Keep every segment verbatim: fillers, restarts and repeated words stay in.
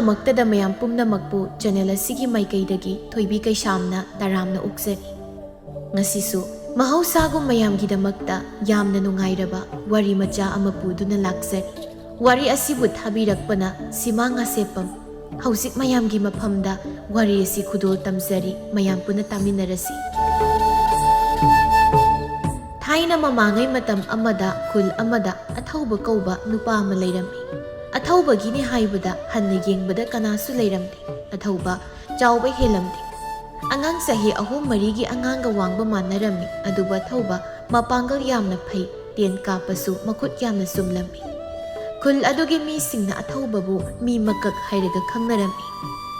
ꯃꯛꯇꯗ ꯃꯌꯥꯝ ꯄꯨꯝꯅꯃꯛꯄꯨ ꯆꯦꯅꯦꯜ ꯑꯁꯤꯒꯤ ꯃꯥꯏꯀꯩꯗꯒꯤ ꯊꯣꯏꯕꯤ ꯀꯩꯁꯥꯝꯅ ꯇꯔꯥꯝꯅ ꯑꯣꯛꯆꯔꯤ꯫ ꯉꯁꯤꯁꯨ ꯃꯍꯧꯁꯥꯒꯨꯝ ꯃꯌꯥꯝꯒꯤꯗꯃꯛꯇ ꯌꯥꯝꯅ ꯅꯨꯡꯉꯥꯏꯔꯕ ꯋꯥꯔꯤ ꯃꯆꯥ ꯑꯃ ꯄꯨꯗꯨꯅ ꯂꯥꯛꯆꯔꯤ꯫ ꯋꯥꯔꯤ ꯑꯁꯤꯕꯨ ꯊꯥꯕꯤꯔꯛꯄꯅ ꯁꯤꯃꯥꯡ ꯑꯁꯦꯞꯄꯝ꯫ ꯍꯧꯖꯤꯛ ꯃꯌꯥꯝꯒꯤ ꯃꯐꯝꯗ ꯋꯥꯔꯤ ꯑꯁꯤ ꯈꯨꯗꯣꯜ ꯇꯝꯖꯔꯤ, ꯃꯌꯥꯝ ꯄꯨꯟꯅ ꯇꯥꯃꯤꯟꯅꯔꯁꯤ꯫ ꯊꯥꯏꯅ ꯃꯃꯥꯡꯉꯩ ꯃꯇꯝ ꯑꯃꯗ ꯈꯨꯜ ꯑꯃꯗ ꯑꯊꯧꯕ ꯀꯧꯕ ꯅꯨꯄꯥ ꯑꯃ ꯂꯩꯔꯝꯃꯤ꯫ ꯑꯊꯧꯕꯒꯤꯅꯤ ꯍꯥꯏꯕꯗ ꯍꯟꯅ ꯌꯦꯡꯕꯗ ꯀꯅꯥꯁꯨ ꯂꯩꯔꯝꯗꯦ꯫ ꯑꯊꯧꯕ ꯆꯥꯎꯕ ꯍꯦꯜꯂꯝꯗꯦ꯫ ꯑꯉꯥꯡ ꯆꯍꯤ ꯑꯍꯨꯝ ꯃꯔꯤꯒꯤ ꯑꯉꯥꯡꯒ ꯋꯥꯡꯕ ꯃꯥꯟꯅꯔꯝꯃꯤ, ꯑꯗꯨꯕꯨ ꯑꯊꯧꯕ ꯃꯄꯥꯡꯒꯜ ꯌꯥꯝꯅ ꯐꯩ, ꯇꯦꯟ ꯀꯥꯞꯄꯁꯨ ꯃꯈꯨꯠ ꯌꯥꯝꯅ ꯆꯨꯝꯂꯝꯃꯤ꯫ ꯈꯨꯜ ꯑꯗꯨꯒꯤ ꯃꯤꯁꯤꯡꯅ ꯑꯊꯧꯕꯕꯨ ꯃꯤ ꯃꯀꯛ ꯍꯥꯏꯔꯒ ꯈꯪꯅꯔꯝꯃꯤ꯫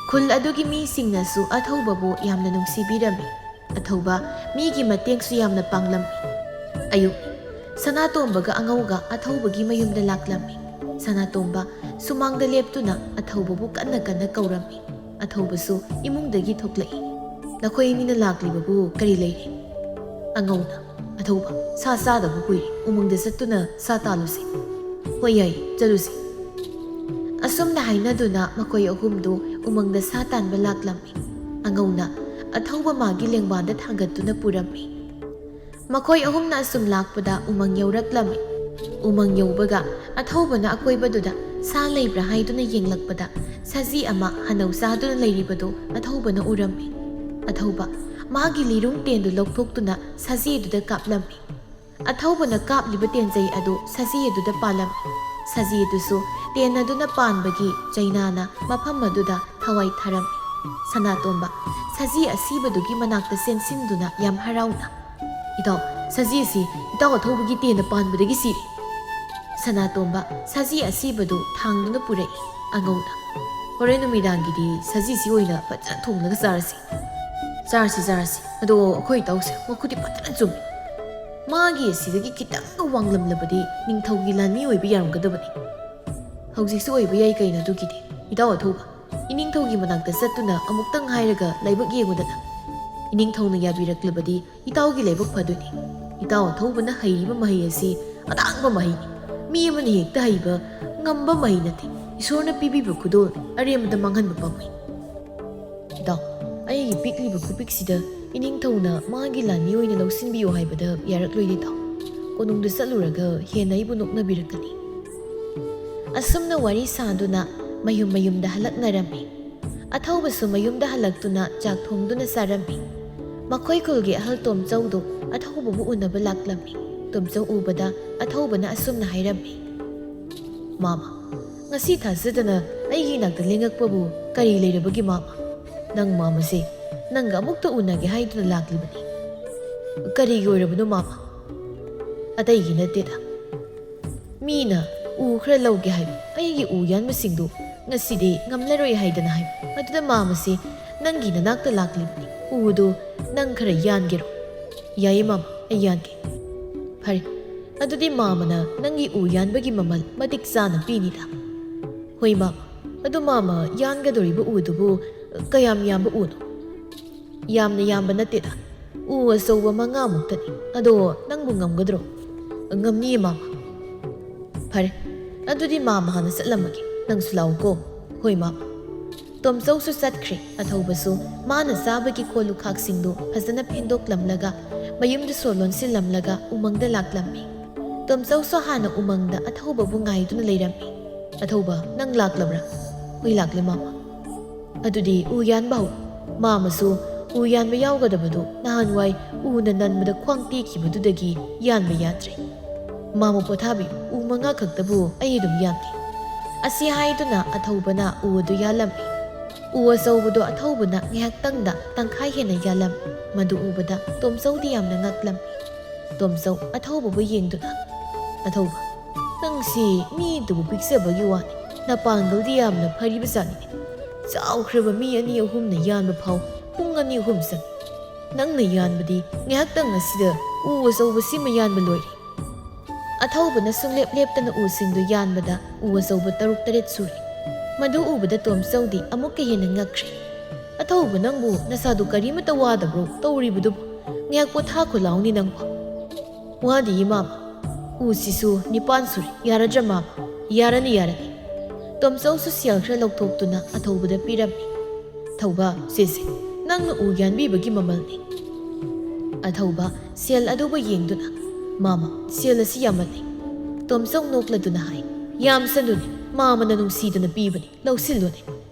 ꯈꯨꯜ ꯑꯗꯨꯒꯤ ꯃꯤꯁꯤꯡꯅꯁꯨ ꯑꯊꯧꯕꯕꯨ ꯌꯥꯝꯅ ꯅꯨꯡꯁꯤꯕꯤꯔꯝꯃꯤ꯫ ꯑꯊꯧꯕ ꯃꯤꯒꯤ ꯃꯇꯦꯡꯁꯨ ꯌꯥꯝꯅ ꯄꯥꯡꯂꯝꯃꯤ꯫ ꯑꯌꯨꯛ, ꯁꯅꯥꯇꯣꯝꯕꯒ ꯑꯉꯧꯒ ꯑꯊꯧꯕꯒꯤ ꯃꯌꯨꯝꯗ ꯂꯥꯛꯂꯝꯃꯤ꯫ ꯁꯅꯥꯇꯣꯝꯕ ꯁꯨꯃꯥꯡꯗ ꯂꯦꯞꯇꯨꯅ ꯑꯊꯧꯕꯕꯨ ꯀꯟꯅ ꯀꯟꯅ ꯀꯧꯔꯝꯃꯤ꯫ ꯑꯊꯧꯕꯁꯨ ꯏꯃꯨꯡꯗꯒꯤ ꯊꯣꯛꯂꯛꯏ꯫ "ꯅꯈꯣꯏ ꯑꯅꯤꯅ ꯂꯥꯛꯂꯤꯕꯕꯨ ꯀꯔꯤ ꯂꯩꯔꯦ?" ꯑꯉꯧꯅ, "ꯑꯊꯧꯕ, ꯁꯥ ꯆꯥꯗꯕ ꯀꯨꯏꯔꯦ, ꯎꯃꯪꯗ ꯆꯠꯇꯨꯅ ꯁꯥ ꯇꯥꯜꯂꯨꯁꯤ꯫" "ꯍꯣꯏ, ꯌꯥꯏ, ꯆꯠꯂꯨꯁꯤ꯫" ꯑꯁꯨꯝꯅ ꯍꯥꯏꯅꯗꯨꯅ ꯃꯈꯣꯏ ꯑꯍꯨꯝꯗꯨ ꯎꯃꯪꯗ ꯁꯥ ꯇꯥꯟꯕ ꯂꯥꯛꯂꯝꯃꯤ꯫ ꯑꯉꯧꯅ ꯑꯊꯧꯕ ꯃꯥꯒꯤ ꯂꯦꯡꯕꯥꯟꯗ ꯊꯥꯡꯒꯠꯇꯨꯅ ꯄꯨꯔꯝꯃꯤ꯫ ꯃꯈꯣꯏ ꯑꯍꯨꯝꯅ ꯑꯁꯨꯝ ꯂꯥꯛꯄꯗ ꯎꯃꯪ ꯌꯧꯔꯛꯂꯝꯃꯤ꯫ ꯎꯃꯪ ꯌꯧꯕꯒ ꯑꯊꯧꯕꯅ ꯑꯀꯣꯏꯕꯗꯨꯗ ꯁꯥ ꯂꯩꯕ꯭ꯔꯥ ꯍꯥꯏꯗꯨꯅ ꯌꯦꯡꯂꯛꯄꯗ ꯁꯖꯤ ꯑꯃ ꯍꯅꯧ ꯆꯥꯗꯨꯅ ꯂꯩꯔꯤꯕꯗꯨ ꯑꯊꯧꯕꯅ ꯎꯔꯝꯃꯤ꯫ ꯑꯊꯧꯕ ꯃꯥꯒꯤ ꯂꯤꯔꯨꯡ ꯇꯦꯟꯗꯨ ꯂꯧꯊꯣꯛꯇꯨꯅ ꯁꯖꯤꯗꯨꯗ ꯀꯥꯞꯂꯝꯃꯤ꯫ ꯑꯊꯧꯕꯅ ꯀꯥꯞꯂꯤꯕ ꯇꯦꯟꯖꯩ ꯑꯗꯨ ꯁꯖꯤ ꯑꯗꯨꯗ ꯄꯥꯜꯂꯝꯃꯤ꯫ ꯁꯖꯤ ꯑꯗꯨꯁꯨ ꯇꯦꯟ ꯑꯗꯨꯅ ꯄꯥꯟꯕꯒꯤ ꯆꯩꯅꯥꯅ ꯃꯐꯝ ꯑꯗꯨꯗ ꯊꯋꯥꯏ ꯊꯥꯔꯝꯃꯤ꯫ ꯁꯅꯥꯇꯣꯝꯕ ꯁꯖꯤ ꯑꯁꯤꯕꯗꯨꯒꯤ ꯃꯅꯥꯛꯇ ꯆꯦꯟꯁꯤꯟꯗꯨꯅ ꯌꯥꯝ ꯍꯔꯥꯎꯅ, "ꯏꯇꯥꯎ, ꯁꯖꯤ ꯑꯁꯤ ꯏꯇꯥꯎ ꯑꯊꯧꯕꯒꯤ ꯇꯦꯟꯅ ꯄꯥꯟꯕꯗꯒꯤ ꯁꯤꯔꯦ꯫" ꯁꯅꯥꯇꯣꯝꯕ ꯁꯖꯤ ꯑꯁꯤꯕꯗꯨ ꯊꯥꯡꯗꯨꯅ ꯄꯨꯔꯛꯏ꯫ ꯑꯉꯧꯅ, "ꯍꯣꯔꯦꯟ ꯅꯨꯃꯤꯗꯥꯡꯒꯤꯗꯤ ꯁꯖꯤꯁꯤ ꯑꯣꯏꯅ ꯐꯖꯅ ꯊꯣꯡꯂꯒ ꯆꯥꯔꯁꯤ꯫" "ꯆꯥꯔꯁꯤ, ꯆꯥꯔꯁꯤ꯫ ꯑꯗꯣ ꯑꯩꯈꯣꯏ ꯏꯇꯥꯎꯁꯦ ꯃꯈꯨꯠꯇꯤ ꯐꯖꯅ ꯆꯨꯝꯃꯤ꯫ ꯃꯥꯒꯤ ꯑꯁꯤꯗꯒꯤ ꯈꯤꯇꯪꯒ ꯋꯥꯡꯂꯝꯂꯕꯗꯤ ꯅꯤꯡꯊꯧꯒꯤ ꯂꯥꯟꯃꯤ ꯑꯣꯏꯕ ꯌꯥꯔꯝꯒꯗꯕꯅꯤ꯫" "ꯍꯧꯖꯤꯛꯁꯨ ꯑꯣꯏꯕ ꯌꯥꯏ ꯀꯩꯅꯣ ꯑꯗꯨꯒꯤꯗꯤ꯫ ꯏꯇꯥꯎ ꯑꯊꯧꯕ, ꯏꯅꯤꯡꯊꯧꯒꯤ ꯃꯅꯥꯛꯇ ꯆꯠꯇꯨꯅ ꯑꯃꯨꯛꯇꯪ ꯍꯥꯏꯔꯒ ꯂꯥꯏꯕꯛ ꯌꯦꯡꯉꯨꯗꯅ꯫ ꯏꯅꯤꯡꯊꯧꯅ ꯌꯥꯕꯤꯔꯛꯂꯕꯗꯤ ꯏꯇꯥꯎꯒꯤ ꯂꯥꯏꯕꯛ ꯐꯗꯣꯏꯅꯤ꯫ ꯏꯇꯥꯎ ꯑꯊꯧꯕꯅ ꯍꯩꯔꯤꯕ ꯃꯍꯩ ꯑꯁꯤ ꯑꯇꯥꯡꯕ ꯃꯍꯩꯅꯤ꯫ ꯃꯤ ꯑꯃꯅ ꯍꯦꯛꯇ ꯍꯩꯕ, ꯉꯝꯕ ꯃꯍꯩ ꯅꯠꯇꯦ, ꯏꯁꯣꯔꯅ ꯄꯤꯕꯤꯕ ꯈꯨꯗꯣꯜꯅꯤ, ꯑꯔꯦꯝꯕꯗ ꯃꯥꯡꯍꯟꯕ ꯄꯥꯝꯃꯨꯏ꯫ ꯏꯇꯥꯎ, ꯑꯩꯒꯤ ꯄꯤꯛꯂꯤꯕ ꯈꯨꯄꯤꯛꯁꯤꯗ ꯏꯅꯤꯡꯊꯧꯅ ꯃꯥꯒꯤ ꯂꯥꯟꯃꯤ ꯑꯣꯏꯅ ꯂꯧꯁꯤꯟꯕꯤꯌꯨ ꯍꯥꯏꯕꯗ ꯌꯥꯔꯛꯂꯣꯏꯗꯦ ꯏꯇꯥꯎ꯫ ꯀꯣꯅꯨꯡꯗ ꯆꯠꯂꯨꯔꯒ ꯍꯦꯟꯅ ꯑꯩꯕꯨ ꯅꯣꯛꯅꯕꯤꯔꯛꯀꯅꯤ꯫ ꯑꯁꯨꯝꯅ ꯋꯥꯔꯤ ꯁꯥꯗꯨꯅ ꯃꯌꯨꯝ ꯃꯌꯨꯝꯗ ꯍꯜꯂꯛꯅꯔꯝꯃꯤ꯫ ꯑꯊꯧꯕꯁꯨ ꯃꯌꯨꯝꯗ ꯍꯜꯂꯛꯇꯨꯅ ꯆꯥꯛ ꯊꯣꯡꯗꯨꯅ ꯆꯥꯔꯝꯃꯤ꯫ ꯃꯈꯣꯏ ꯈꯨꯜꯒꯤ ꯑꯍꯜ ꯇꯣꯝꯆꯧꯗꯨ ꯑꯊꯧꯕꯕꯨ ꯎꯅꯕ ꯂꯥꯛꯂꯝꯃꯤ꯫ ꯇꯣꯝꯆꯧ ꯎꯕꯗ ꯑꯊꯧꯕꯅ ꯑꯁꯨꯝꯅ ꯍꯥꯏꯔꯝꯃꯤ, "ꯃꯥꯃ, ꯉꯁꯤ ꯊꯥꯖꯗꯅ ꯑꯩꯒꯤ ꯏꯅꯥꯛꯇ ꯂꯦꯡꯉꯛꯄꯕꯨ ꯀꯔꯤ ꯂꯩꯔꯕꯒꯦ ꯃꯥꯃ? ꯅꯪ ꯃꯥꯃꯁꯦ ꯅꯪꯒ ꯑꯃꯨꯛꯇ ꯎꯅꯒꯦ ꯍꯥꯏꯗꯨꯅ ꯂꯥꯛꯂꯤꯕꯅꯤ꯫ ꯀꯔꯤꯒꯤ ꯑꯣꯏꯔꯕꯅꯣ ꯃꯥꯃ?" "ꯑꯇꯩꯒꯤ ꯅꯠꯇꯦꯗ, ꯃꯤꯅ ꯎ ꯈꯔ ꯂꯧꯒꯦ ꯍꯥꯏꯕ, ꯑꯩꯒꯤ ꯎ ꯌꯥꯟꯕꯁꯤꯡꯗꯨ ꯉꯁꯤꯗꯤ ꯉꯝꯂꯔꯣꯏ ꯍꯥꯏꯗꯅ ꯍꯥꯏꯕ꯫ ꯑꯗꯨꯗ ꯃꯥꯃꯁꯤ ꯅꯪꯒꯤ ꯅꯅꯥꯛꯇ ꯂꯥꯛꯂꯤꯕꯅꯤ꯫ ꯎꯗꯨ ꯅꯪ ꯈꯔ ꯌꯥꯟꯒꯦꯔꯣ?" "ꯌꯥꯏꯌꯦ ꯃꯥꯃ, ꯑꯩ ꯌꯥꯟꯒꯦ꯫" "ꯐꯔꯦ, ꯑꯗꯨꯗꯤ ꯃꯥꯃꯅ ꯅꯪꯒꯤ ꯎ ꯌꯥꯟꯕꯒꯤ ꯃꯃꯜ ꯃꯇꯤꯛ ꯆꯥꯅ ꯄꯤꯅꯤꯗ꯫" "ꯍꯣꯏ ꯃꯥꯃ, ꯑꯗꯨ ꯃꯥꯃ ꯌꯥꯟꯒꯗꯧꯔꯤꯕ ꯎꯗꯨꯕꯨ ꯀꯌꯥꯝ ꯌꯥꯝꯕ ꯎꯅꯣ?" "ꯌꯥꯝꯅ ꯌꯥꯝꯕ ꯅꯠꯇꯦꯗ, ꯎ ꯑꯆꯧꯕ ꯃꯉꯥꯃꯨꯛꯇꯅꯤ꯫ ꯑꯗꯣ ꯅꯪꯕꯨ ꯉꯝꯒꯗ꯭ꯔꯣ?" "ꯉꯝꯅꯤꯌꯦ ꯃꯥꯃ꯫" "ꯐꯔꯦ, ꯑꯗꯨꯗꯤ ꯃꯥꯃ ꯍꯥꯟꯅ ꯆꯠꯂꯝꯃꯒꯦ, ꯅꯪꯁꯨ ꯂꯥꯛꯎꯀꯣ꯫" "ꯍꯣꯏ ꯃꯥꯃ꯫" ꯇꯣꯝꯆꯧꯁꯨ ꯆꯠꯈ꯭ꯔꯦ꯫ ꯑꯊꯧꯕꯁꯨ ꯃꯥꯅ ꯆꯥꯕꯒꯤ ꯀꯣꯜ ꯂꯨꯈꯥꯛꯁꯤꯡꯗꯨ ꯐꯖꯅ ꯐꯦꯡꯗꯣꯛꯂꯝꯂꯒ ꯃꯌꯨꯝꯗ ꯁꯣ ꯂꯣꯟꯁꯤꯜꯂꯝꯂꯒ ꯎꯃꯪꯗ ꯂꯥꯛꯂꯝꯃꯤ꯫ ꯇꯣꯝꯆꯧꯁꯨ ꯍꯥꯟꯅ ꯎꯃꯪꯗ ꯑꯊꯧꯕꯕꯨ ꯉꯥꯏꯗꯨꯅ ꯂꯩꯔꯝꯃꯤ꯫ "ꯑꯊꯧꯕ, ꯅꯪ ꯂꯥꯛꯂꯕ꯭ꯔꯥ?" "ꯍꯣꯏ, ꯂꯥꯛꯂꯦ ꯃꯥꯃ꯫" "ꯑꯗꯨꯗꯤ ꯎ ꯌꯥꯟꯕ ꯍꯧ꯫" ꯃꯥꯃꯁꯨ ꯎ ꯌꯥꯟꯕ ꯌꯥꯎꯒꯗꯕꯗꯨ ꯅꯍꯥꯟꯋꯥꯏ ꯎꯅ ꯅꯟꯕꯗ ꯈ꯭ꯋꯥꯡ ꯇꯦꯛꯈꯤꯕꯗꯨꯗꯒꯤ ꯌꯥꯟꯕ ꯌꯥꯗ꯭ꯔꯦ꯫ "ꯃꯥꯃ ꯄꯣꯊꯥꯕꯤꯌꯨ, ꯎ ꯃꯉꯥ ꯈꯛꯇꯕꯨ ꯑꯩ ꯑꯗꯨꯝ ꯌꯥꯟꯒꯦ꯫" ꯑꯁꯤ ꯍꯥꯏꯗꯨꯅ ꯑꯊꯧꯕꯅ ꯎ ꯑꯗꯨ ꯌꯥꯜꯂꯝꯃꯤ꯫ ꯎ ꯑꯆꯧꯕꯗꯨ ꯑꯊꯧꯕꯅ ꯉꯥꯏꯍꯥꯛꯇꯪꯗ ꯇꯪꯈꯥꯏ ꯍꯦꯟꯅ ꯌꯥꯜꯂꯝꯃꯤ꯫ ꯃꯗꯨ ꯎꯕꯗ ꯇꯣꯝꯆꯧꯗꯤ ꯌꯥꯝꯅ ꯉꯛꯂꯝꯃꯤ꯫ ꯇꯣꯝꯆꯧ ꯑꯊꯧꯕꯕꯨ ꯌꯦꯡꯗꯨꯅ, "ꯑꯊꯧꯕ, ꯅꯪꯁꯤ ꯃꯤꯗꯨꯕꯨ ꯄꯤꯛꯆꯕꯒꯤ ꯋꯥꯅꯤ, ꯅꯄꯥꯡꯒꯜꯗꯤ ꯌꯥꯝꯅ ꯐꯔꯤꯕ ꯖꯥꯠꯅꯤꯅꯦ꯫ ꯆꯥꯎꯈ꯭ꯔꯕ ꯃꯤ ꯑꯅꯤ ꯑꯍꯨꯝꯅ ꯌꯥꯟꯕ ꯐꯥꯎ ꯄꯨꯡ ꯑꯅꯤ ꯑꯍꯨꯝ ꯆꯪꯏ꯫ ꯅꯪꯅ ꯌꯥꯟꯕꯗꯤ ꯉꯥꯏꯍꯥꯛꯇꯪ ꯑꯁꯤꯗ ꯎ ꯑꯆꯧꯕꯁꯤꯃ ꯌꯥꯟꯕ ꯂꯣꯏꯔꯦ꯫" ꯑꯊꯧꯕꯅ ꯁꯨꯡꯂꯦꯞ ꯂꯦꯞꯇꯅ ꯎꯁꯤꯡꯗꯨ ꯌꯥꯟꯕꯗ ꯎ ꯑꯆꯧꯕ ꯇꯔꯨꯛ ꯇꯔꯦꯠ ꯁꯨꯔꯦ꯫ ꯃꯗꯨ ꯎꯕꯗ ꯇꯣꯝꯆꯧꯗꯤ ꯑꯃꯨꯛꯀ ꯍꯦꯟꯅ ꯉꯛꯈ꯭ꯔꯦ꯫ "ꯑꯊꯧꯕ, ꯅꯪꯕꯨ ꯅꯁꯥꯗꯨ ꯀꯔꯤꯃꯇ ꯋꯥꯗꯕ꯭ꯔꯣ? ꯇꯧꯔꯤꯕꯗꯨꯕꯨ ꯉꯥꯏꯍꯥꯛ ꯄꯣꯊꯥꯈꯣ ꯂꯥꯎꯅꯦ ꯅꯪꯕꯨ꯫" "ꯋꯥꯗꯤꯌꯦ ꯃꯥꯃ, ꯎꯁꯤꯁꯨ ꯅꯤꯄꯥꯟ ꯁꯨꯔꯦ, ꯌꯥꯔꯗ꯭ꯔꯥ ꯃꯥꯃ?" "ꯌꯥꯔꯅꯤ, ꯌꯥꯔꯅꯤ꯫" ꯇꯣꯝꯆꯧꯁꯨ ꯁꯦꯜ ꯈꯔ ꯂꯧꯊꯣꯛꯇꯨꯅ ꯑꯊꯧꯕꯗ ꯄꯤꯔꯝꯃꯤ꯫ "ꯑꯊꯧꯕ, ꯁꯤꯁꯦ ꯅꯪꯅ ꯎ ꯌꯥꯟꯕꯤꯕꯒꯤ ꯃꯃꯜꯅꯤ꯫" ꯑꯊꯧꯕ ꯁꯦꯜ ꯑꯗꯨꯕꯨ ꯌꯦꯡꯗꯨꯅ, "ꯃꯥꯃ, ꯁꯦꯜ ꯑꯁꯤ ꯌꯥꯝꯃꯜꯂꯤ꯫" ꯇꯣꯝꯆꯧ ꯅꯣꯛꯂꯗꯨꯅ ꯍꯥꯏ, "ꯌꯥꯝꯁꯅꯨꯅꯦ, ꯃꯥꯃꯅ ꯅꯨꯡꯁꯤꯗꯅ ꯄꯤꯕꯅꯤ, ꯂꯧꯁꯤꯜꯂꯨꯅꯦ꯫"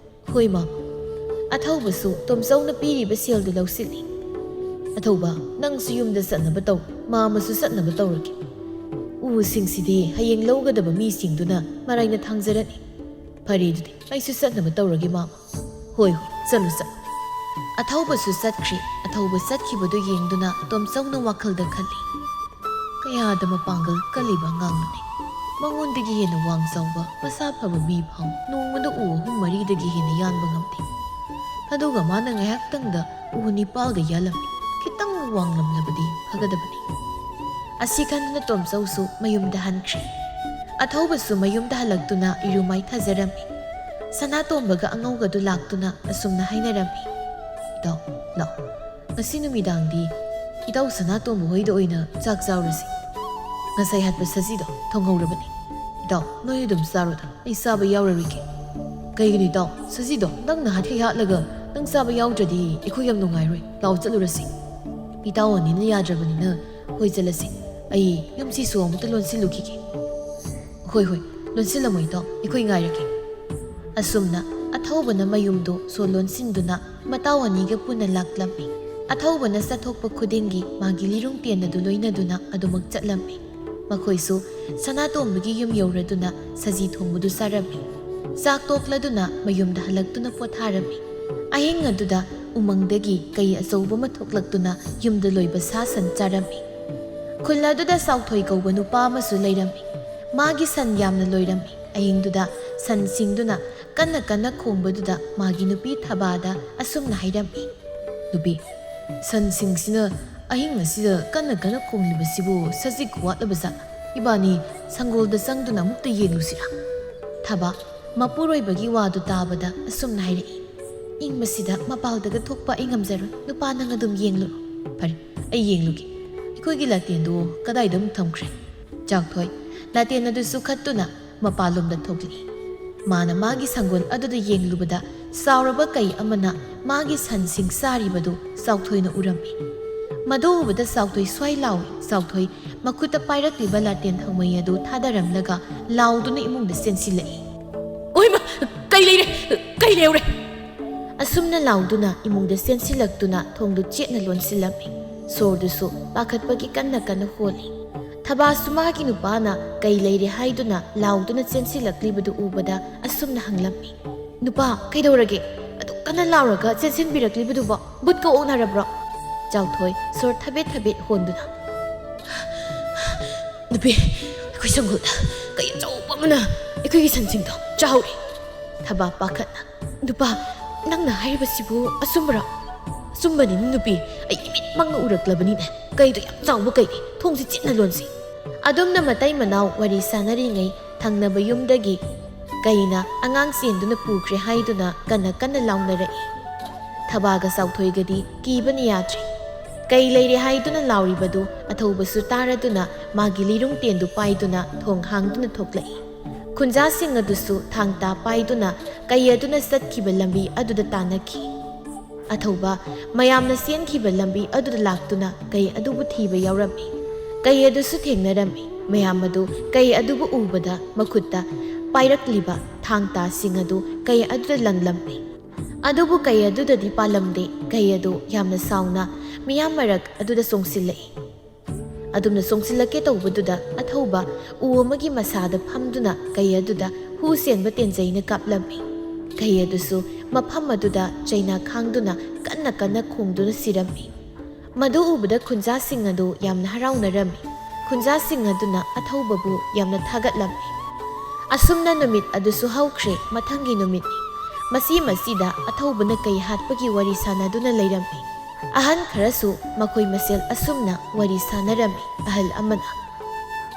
"ꯍꯣꯏ, ꯃꯥꯃ꯫" ꯑꯊꯧꯕꯁꯨ ꯇꯣꯝꯆꯧꯅ ꯄꯤꯔꯤꯕ ꯁꯦꯜꯗꯨ ꯂꯧꯁꯤꯜꯂꯤ꯫ "ꯑꯊꯧꯕ, ꯅꯪꯁꯨ ꯌꯨꯝꯗ ꯆꯠꯅꯕ ꯇꯧ, ꯃꯥꯃꯁꯨ ꯆꯠꯅꯕ ꯇꯧꯔꯒꯦ꯫ ꯎꯁꯤꯡꯁꯤꯗꯤ ꯍꯌꯦꯡ ꯂꯧꯒꯗꯕ ꯃꯤꯁꯤꯡꯗꯨꯅ ꯃꯔꯥꯏꯅ ꯊꯥꯡꯖꯔꯅꯤ꯫" "ꯐꯔꯦ, ꯑꯗꯨꯗꯤ ꯑꯩꯁꯨ ꯆꯠꯅꯕ ꯇꯧꯔꯒꯦ, ꯃꯥꯃ꯫" "ꯍꯣꯏ, ꯍꯣꯏ, ꯆꯠꯂꯨ, ꯆꯠꯂꯨ꯫" ꯑꯊꯧꯕꯁꯨ ꯆꯠꯈ꯭ꯔꯤ꯫ ꯑꯊꯧꯕ ꯆꯠꯈꯤꯕꯗꯨ ꯌꯦꯡꯗꯨꯅ ꯇꯣꯝꯆꯧꯅ ꯋꯥꯈꯜꯗ ꯈꯜꯂꯤ, "ꯀꯌꯥꯗ ꯃꯄꯥꯡꯒꯜ ꯀꯜꯂꯤꯕ ꯑꯉꯥꯡꯅꯣꯅꯦ꯫ ꯃꯉꯣꯟꯗꯒꯤ ꯍꯦꯟꯅ ꯋꯥꯡ ꯆꯥꯎꯕ, ꯃꯁꯥ ꯐꯕ ꯃꯤ ꯐꯥꯎ ꯅꯣꯡꯃꯗ ꯎ ꯑꯍꯨꯝ ꯃꯔꯤꯗꯒꯤ ꯍꯦꯟꯅ ꯌꯥꯟꯕ ꯉꯝꯗꯦ꯫ ꯑꯗꯨꯒ ꯃꯥꯅ ꯉꯥꯏꯍꯥꯛꯇꯪꯗ ꯎ ꯅꯤꯄꯥꯜꯒ ꯌꯥꯜꯂꯝꯃꯤ꯫ ꯈꯤꯇꯪ ꯋꯥꯡꯂꯝꯂꯕꯗꯤ ꯐꯒꯗꯕꯅꯤ꯫" ꯑꯁꯤ ꯈꯟꯗꯨꯅ ꯇꯣꯝꯆꯧꯁꯨ ꯃꯌꯨꯝꯗ ꯍꯟꯈ꯭ꯔꯦ꯫ ꯑꯊꯧꯕꯁꯨ ꯃꯌꯨꯝꯗ ꯍꯜꯂꯛꯇꯨꯅ ꯏꯔꯨ ꯃꯥꯏꯊꯖꯔꯝꯃꯤ꯫ ꯁꯅꯥꯇꯣꯝꯕꯒ ꯑꯉꯧꯒꯗꯨ ꯂꯥꯛꯇꯨꯅ ꯑꯁꯨꯝꯅ ꯍꯥꯏꯅꯔꯝꯃꯤ, "ꯏꯇꯥꯎ, ꯂꯥꯛꯑꯣ꯫ ꯉꯁꯤ ꯅꯨꯃꯤꯗꯥꯡꯗꯤ ꯏꯇꯥꯎ ꯁꯅꯥꯇꯣꯝꯕ ꯍꯣꯏꯗ ꯑꯣꯏꯅ ꯆꯥꯛ ꯆꯥꯎꯔꯁꯤ꯫ ꯉꯁꯥꯏ ꯍꯥꯠꯄ ꯁꯖꯤꯗꯣ ꯊꯣꯡꯍꯧꯔꯕꯅꯤ꯫ ꯏꯇꯥꯎ, ꯅꯣꯏ ꯑꯗꯨꯝ ꯆꯥꯔꯣꯗ, ꯑꯩ ꯆꯥꯕ ꯌꯥꯎꯔꯔꯣꯏꯒꯦ꯫" "ꯀꯩꯒꯤꯅꯣ ꯏꯇꯥꯎ? ꯁꯖꯤꯗꯣ ꯅꯪꯅ ꯍꯥꯠꯈꯩ ꯍꯥꯠꯂꯒ ꯅꯪ ꯆꯥꯕ ꯌꯥꯎꯗ꯭ꯔꯗꯤ ꯑꯩꯈꯣꯏ ꯌꯥꯝ ꯅꯨꯡꯉꯥꯏꯔꯣꯏ꯫ ꯂꯥꯎ, ꯆꯠꯂꯨꯔꯁꯤ꯫" "ꯏꯇꯥꯎ ꯑꯅꯤꯅ ꯌꯥꯗ꯭ꯔꯕꯅꯤꯅ ꯍꯣꯏ, ꯆꯠꯂꯁꯤ꯫ ꯑꯩ ꯌꯨꯝꯁꯤꯁꯨ ꯑꯃꯨꯛꯇ ꯂꯣꯟꯁꯤꯜꯂꯨꯈꯤꯒꯦ꯫" "ꯍꯣꯏ, ꯍꯣꯏ, ꯂꯣꯟꯁꯤꯜꯂꯝꯃꯣ ꯏꯇꯥꯎ, ꯑꯩꯈꯣꯏ ꯉꯥꯏꯔꯒꯦ꯫" ꯑꯁꯨꯝꯅ ꯑꯊꯧꯕꯅ ꯃꯌꯨꯝꯗꯨ ꯁꯣ ꯂꯣꯟꯁꯤꯟꯗꯨꯅ ꯃꯇꯥꯎ ꯑꯅꯤꯒ ꯄꯨꯟꯅ ꯂꯥꯛꯂꯝꯃꯤ꯫ ꯑꯊꯧꯕꯅ ꯆꯠꯊꯣꯛꯄ ꯈꯨꯗꯤꯡꯒꯤ ꯃꯥꯒꯤ ꯂꯤꯔꯨꯡ ꯇꯦꯟ ꯑꯗꯨ ꯂꯣꯏꯅꯗꯨꯅ ꯑꯗꯨꯃꯛ ꯆꯠꯂꯝꯃꯤ꯫ ꯃꯈꯣꯏꯁꯨ ꯁꯅꯥꯇꯣꯝꯕꯒꯤ ꯌꯨꯝ ꯌꯧꯔꯗꯨꯅ ꯁꯖꯤ ꯊꯣꯡꯕꯗꯨ ꯆꯥꯔꯝꯃꯤ꯫ ꯆꯥꯛ ꯇꯣꯛꯂꯗꯨꯅ ꯃꯌꯨꯝꯗ ꯍꯜꯂꯛꯇꯨꯅ ꯄꯣꯊꯥꯔꯝꯃꯤ꯫ ꯑꯍꯤꯡ ꯑꯗꯨꯗ ꯎꯃꯪꯗꯒꯤ ꯀꯩ ꯑꯆꯧꯕ ꯑꯃ ꯊꯣꯛꯂꯛꯇꯨꯅ ꯌꯨꯝꯗ ꯂꯣꯏꯕ ꯁꯥ ꯁꯟ ꯆꯥꯔꯝꯃꯤ꯫ ꯈꯨꯜ ꯑꯗꯨꯗ ꯆꯥꯎꯊꯣꯏ ꯀꯧꯕ ꯅꯨꯄꯥ ꯑꯃꯁꯨ ꯂꯩꯔꯝꯃꯤ꯫ ꯃꯥꯒꯤ ꯁꯟ ꯌꯥꯝꯅ ꯂꯣꯏꯔꯝꯃꯤ꯫ ꯑꯍꯤꯡꯗꯨꯗ ꯁꯟꯁꯤꯡꯗꯨꯅ ꯀꯟꯅ ꯀꯟꯅ ꯈꯣꯡꯕꯗꯨꯗ ꯃꯥꯒꯤ ꯅꯨꯄꯤ ꯊꯕꯥꯗ ꯑꯁꯨꯝꯅ ꯍꯥꯏꯔꯝꯃꯤ, "ꯅꯨꯄꯤ, ꯁꯟꯁꯤꯡꯁꯤꯅ ꯑꯍꯤꯡ ꯑꯁꯤꯗ ꯀꯟꯅ ꯀꯟꯅ ꯈꯣꯡꯂꯤꯕꯁꯤꯕꯨ ꯁꯖꯤꯛ ꯋꯥꯠꯂꯕ ꯖꯥꯠꯂ? ꯏꯕꯥꯅꯤ ꯁꯪꯒꯣꯜꯗ ꯆꯪꯗꯨꯅ ꯑꯃꯨꯛꯇ ꯌꯦꯡꯂꯨꯁꯤꯔꯥ?" ꯊꯕꯥ ꯃꯄꯨꯔꯣꯏꯕꯒꯤ ꯋꯥꯗꯨ ꯇꯥꯕꯗ ꯑꯁꯨꯝꯅ ꯍꯥꯏꯔꯛꯏ, "ꯏꯪꯕꯁꯤꯗ ꯃꯄꯥꯜꯗꯒ ꯊꯣꯛꯄ ꯑꯩ ꯉꯝꯖꯔꯣꯏ꯫ ꯅꯨꯄꯥ, ꯅꯪ ꯑꯗꯨꯝ ꯌꯦꯡꯂꯨꯔꯣ꯫" "ꯐꯔꯦ, ꯑꯩ ꯌꯦꯡꯂꯨꯒꯦ꯫ ꯑꯩꯈꯣꯏꯒꯤ ꯂꯥꯇꯦꯟꯗꯨ ꯀꯗꯥꯏꯗ ꯑꯃꯨꯛ ꯊꯝꯈ꯭ꯔꯦ?" ꯆꯥꯛꯊꯣꯏ ꯂꯥꯇꯦꯟ ꯑꯗꯨꯁꯨ ꯈꯠꯇꯨꯅ ꯃꯄꯥꯟꯂꯣꯝꯗ ꯊꯣꯛꯂꯛꯏ꯫ ꯃꯥꯅ ꯃꯥꯒꯤ ꯁꯪꯒꯣꯜ ꯑꯗꯨꯗ ꯌꯦꯡꯂꯨꯕꯗ ꯆꯥꯎꯔꯕ ꯀꯩ ꯑꯃꯅ ꯃꯥꯒꯤ ꯁꯟꯁꯤꯡ ꯆꯥꯔꯤꯕꯗꯨ ꯆꯥꯎꯊꯣꯏꯅ ꯎꯔꯝꯃꯤ꯫ ꯃꯗꯨ ꯎꯕꯗ ꯆꯥꯎꯊꯣꯏ ꯁ꯭ꯋꯥꯏ ꯂꯥꯎꯏ꯫ ꯆꯥꯎꯊꯣꯏ ꯃꯈꯨꯠꯇ ꯄꯥꯏꯔꯛꯂꯤꯕ ꯂꯥꯇꯦꯟ ꯊꯥꯎꯃꯩ ꯑꯗꯨ ꯊꯥꯗꯔꯝꯂꯒ ꯂꯥꯎꯗꯨꯅ ꯏꯃꯨꯡꯗ ꯆꯦꯟꯁꯤꯜꯂꯛꯏ꯫ "ꯑꯣꯏꯃ! ꯀꯩ ꯂꯩꯔꯦ? ꯀꯩ ꯂꯩꯔꯦ?" ꯑꯁꯨꯝꯅ ꯂꯥꯎꯗꯨꯅ ꯏꯃꯨꯡꯗ ꯆꯦꯟꯁꯤꯜꯂꯛꯇꯨꯅ ꯊꯣꯡꯗꯨ ꯆꯦꯠꯅ ꯂꯣꯟꯁꯤꯜꯂꯝꯃꯤ꯫ ꯁꯣꯔꯗꯨꯁꯨ ꯄꯥꯈꯠꯄꯒꯤ ꯀꯟꯅ ꯀꯟꯅ ꯍꯣꯜꯂꯤ꯫ ꯊꯕꯥꯁꯨ ꯃꯥꯒꯤ ꯅꯨꯄꯥꯅ ꯀꯩ ꯂꯩꯔꯦ ꯍꯥꯏꯗꯨꯅ ꯂꯥꯎꯗꯨꯅ ꯆꯦꯟꯁꯤꯜꯂꯛꯂꯤꯕꯗꯨ ꯎꯕꯗ ꯑꯁꯨꯝꯅ ꯍꯪꯂꯝꯃꯤ, "ꯅꯨꯄꯥ, ꯀꯩꯗꯧꯔꯒꯦ? ꯑꯗꯨꯛ ꯀꯟꯅ ꯂꯥꯎꯔꯒ ꯆꯦꯟꯁꯤꯟꯕꯤꯔꯛꯂꯤꯕꯗꯨꯕꯣ? ꯕꯨꯠꯀ ꯑꯣꯛꯅꯔꯕ꯭ꯔꯣ?" ꯆꯥꯎꯊꯣꯏ ꯁꯣꯔ ꯊꯕꯦꯠ ꯊꯕꯦꯠ ꯍꯣꯟꯗꯨꯅ, "ꯅꯨꯄꯤ, ꯑꯩꯈꯣꯏ ꯁꯪꯒꯣꯜꯗ ꯀꯩ ꯑꯆꯧꯕ ꯑꯃꯅ ꯑꯩꯈꯣꯏꯒꯤ ꯁꯟꯁꯤꯡꯗꯣ ꯆꯥꯍꯧꯔꯦ꯫" ꯊꯕꯥ ꯄꯥꯈꯠꯅ, "ꯅꯨꯄꯥ, ꯅꯪꯅ ꯍꯥꯏꯔꯤꯕꯁꯤꯕꯨ ꯑꯆꯨꯝꯕꯔꯣ?" "ꯑꯆꯨꯝꯕꯅꯤ ꯅꯨꯄꯤ, ꯑꯩ ꯏꯃꯤꯠꯃꯛꯅ ꯎꯔꯛꯂꯕꯅꯤꯅꯦ꯫ ꯀꯩꯗꯣ ꯌꯥꯝ ꯆꯥꯎꯕ ꯀꯩꯅꯤ, ꯊꯣꯡꯁꯤ ꯆꯦꯠꯅ ꯂꯣꯟꯁꯤ꯫" ꯑꯗꯨꯝꯅ ꯃꯇꯩ ꯃꯅꯥꯎ ꯋꯥꯔꯤ ꯁꯥꯟꯅꯔꯤꯉꯩ ꯊꯪꯅꯕ ꯌꯨꯝꯗꯒꯤ ꯀꯩꯅ ꯑꯉꯥꯡ ꯆꯦꯟꯗꯨꯅ ꯄꯨꯈ꯭ꯔꯦ ꯍꯥꯏꯗꯨꯅ ꯀꯟꯅ ꯀꯟꯅ ꯂꯥꯎꯅꯔꯛꯏ꯫ ꯊꯕꯥꯒ ꯆꯥꯎꯊꯣꯏꯒꯗꯤ ꯀꯤꯕꯅ ꯌꯥꯗ꯭ꯔꯦ꯫ ꯀꯩ ꯂꯩꯔꯦ ꯍꯥꯏꯗꯨꯅ ꯂꯥꯎꯔꯤꯕꯗꯨ ꯑꯊꯧꯕꯁꯨ ꯇꯥꯔꯗꯨꯅ ꯃꯥꯒꯤ ꯂꯤꯔꯨꯡ ꯇꯦꯟꯗꯨ ꯄꯥꯏꯗꯨꯅ ꯊꯣꯡ ꯍꯥꯡꯗꯨꯅ ꯊꯣꯛꯂꯛꯏ꯫ ꯈꯨꯟꯖꯥꯁꯤꯡ ꯑꯗꯨꯁꯨ ꯊꯥꯡ ꯇꯥ ꯄꯥꯏꯗꯨꯅ ꯀꯩ ꯑꯗꯨꯅ ꯆꯠꯈꯤꯕ ꯂꯝꯕꯤ ꯑꯗꯨꯗ ꯇꯥꯟꯅꯈꯤ꯫ ꯑꯊꯧꯕ ꯃꯌꯥꯝꯅ ꯆꯦꯟꯈꯤꯕ ꯂꯝꯕꯤ ꯑꯗꯨꯗ ꯂꯥꯛꯇꯨꯅ ꯀꯩ ꯑꯗꯨꯕꯨ ꯊꯤꯕ ꯌꯥꯎꯔꯝꯃꯤ꯫ ꯀꯩ ꯑꯗꯨꯁꯨ ꯊꯦꯡꯅꯔꯝꯃꯤ꯫ ꯃꯌꯥꯝ ꯑꯗꯨ ꯀꯩ ꯑꯗꯨꯕꯨ ꯎꯕꯗ ꯃꯈꯨꯠꯇ ꯄꯥꯏꯔꯛꯂꯤꯕ ꯊꯥꯡ ꯇꯥꯁꯤꯡ ꯑꯗꯨ ꯀꯩ ꯑꯗꯨꯗ ꯂꯪꯂꯝꯃꯤ꯫ ꯑꯗꯨꯕꯨ ꯀꯩ ꯑꯗꯨꯗꯗꯤ ꯄꯥꯜꯂꯝꯗꯦ꯫ ꯀꯩ ꯑꯗꯨ ꯌꯥꯝꯅ ꯁꯥꯎꯅ ꯃꯤꯌꯥꯝ ꯃꯔꯛ ꯑꯗꯨꯗ ꯆꯣꯡꯁꯤꯜꯂꯛꯏ꯫ ꯑꯗꯨꯝꯅ ꯆꯣꯡꯁꯤꯜꯂꯛꯀꯦ ꯇꯧꯕꯗꯨꯗ ꯑꯊꯧꯕ ꯎ ꯑꯃꯒꯤ ꯃꯁꯥꯗ ꯐꯝꯗꯨꯅ ꯀꯩ ꯑꯗꯨꯗ ꯍꯨ ꯆꯦꯟꯕ ꯇꯦꯟꯖꯩꯅ ꯀꯥꯞꯂꯝꯃꯤ꯫ ꯀꯩ ꯑꯗꯨꯁꯨ ꯃꯐꯝ ꯑꯗꯨꯗ ꯆꯩꯅꯥ ꯈꯥꯡꯗꯨꯅ ꯀꯟꯅ ꯀꯟꯅ ꯈꯣꯡꯗꯨꯅ ꯁꯤꯔꯝꯃꯤ꯫ ꯃꯗꯨ ꯎꯕꯗ ꯈꯨꯟꯖꯥꯁꯤꯡ ꯑꯗꯨ ꯌꯥꯝꯅ ꯍꯔꯥꯎꯅꯔꯝꯃꯤ꯫ ꯈꯨꯟꯖꯥꯁꯤꯡ ꯑꯗꯨꯅ ꯑꯊꯧꯕꯕꯨ ꯌꯥꯝꯅ ꯊꯥꯒꯠꯂꯝꯃꯤ꯫ ꯑꯁꯨꯝꯅ ꯅꯨꯃꯤꯠ ꯑꯗꯨꯁꯨ ꯍꯧꯈ꯭ꯔꯦ꯫ ꯃꯊꯪꯒꯤ ꯅꯨꯃꯤꯠꯅꯤ꯫ ꯃꯁꯤ ꯃꯁꯤꯗ ꯑꯊꯧꯕꯅ ꯀꯩ ꯍꯥꯠꯄꯒꯤ ꯋꯥꯔꯤ ꯁꯥꯟꯅꯗꯨꯅ ꯂꯩꯔꯝꯃꯤ꯫ ꯑꯍꯟ ꯈꯔꯁꯨ ꯃꯈꯣꯏ ꯃꯁꯦꯜ ꯑꯁꯨꯝꯅ ꯋꯥꯔꯤ ꯁꯥꯟꯅꯔꯝꯃꯤ꯫ ꯑꯍꯜ ꯑꯃꯅ,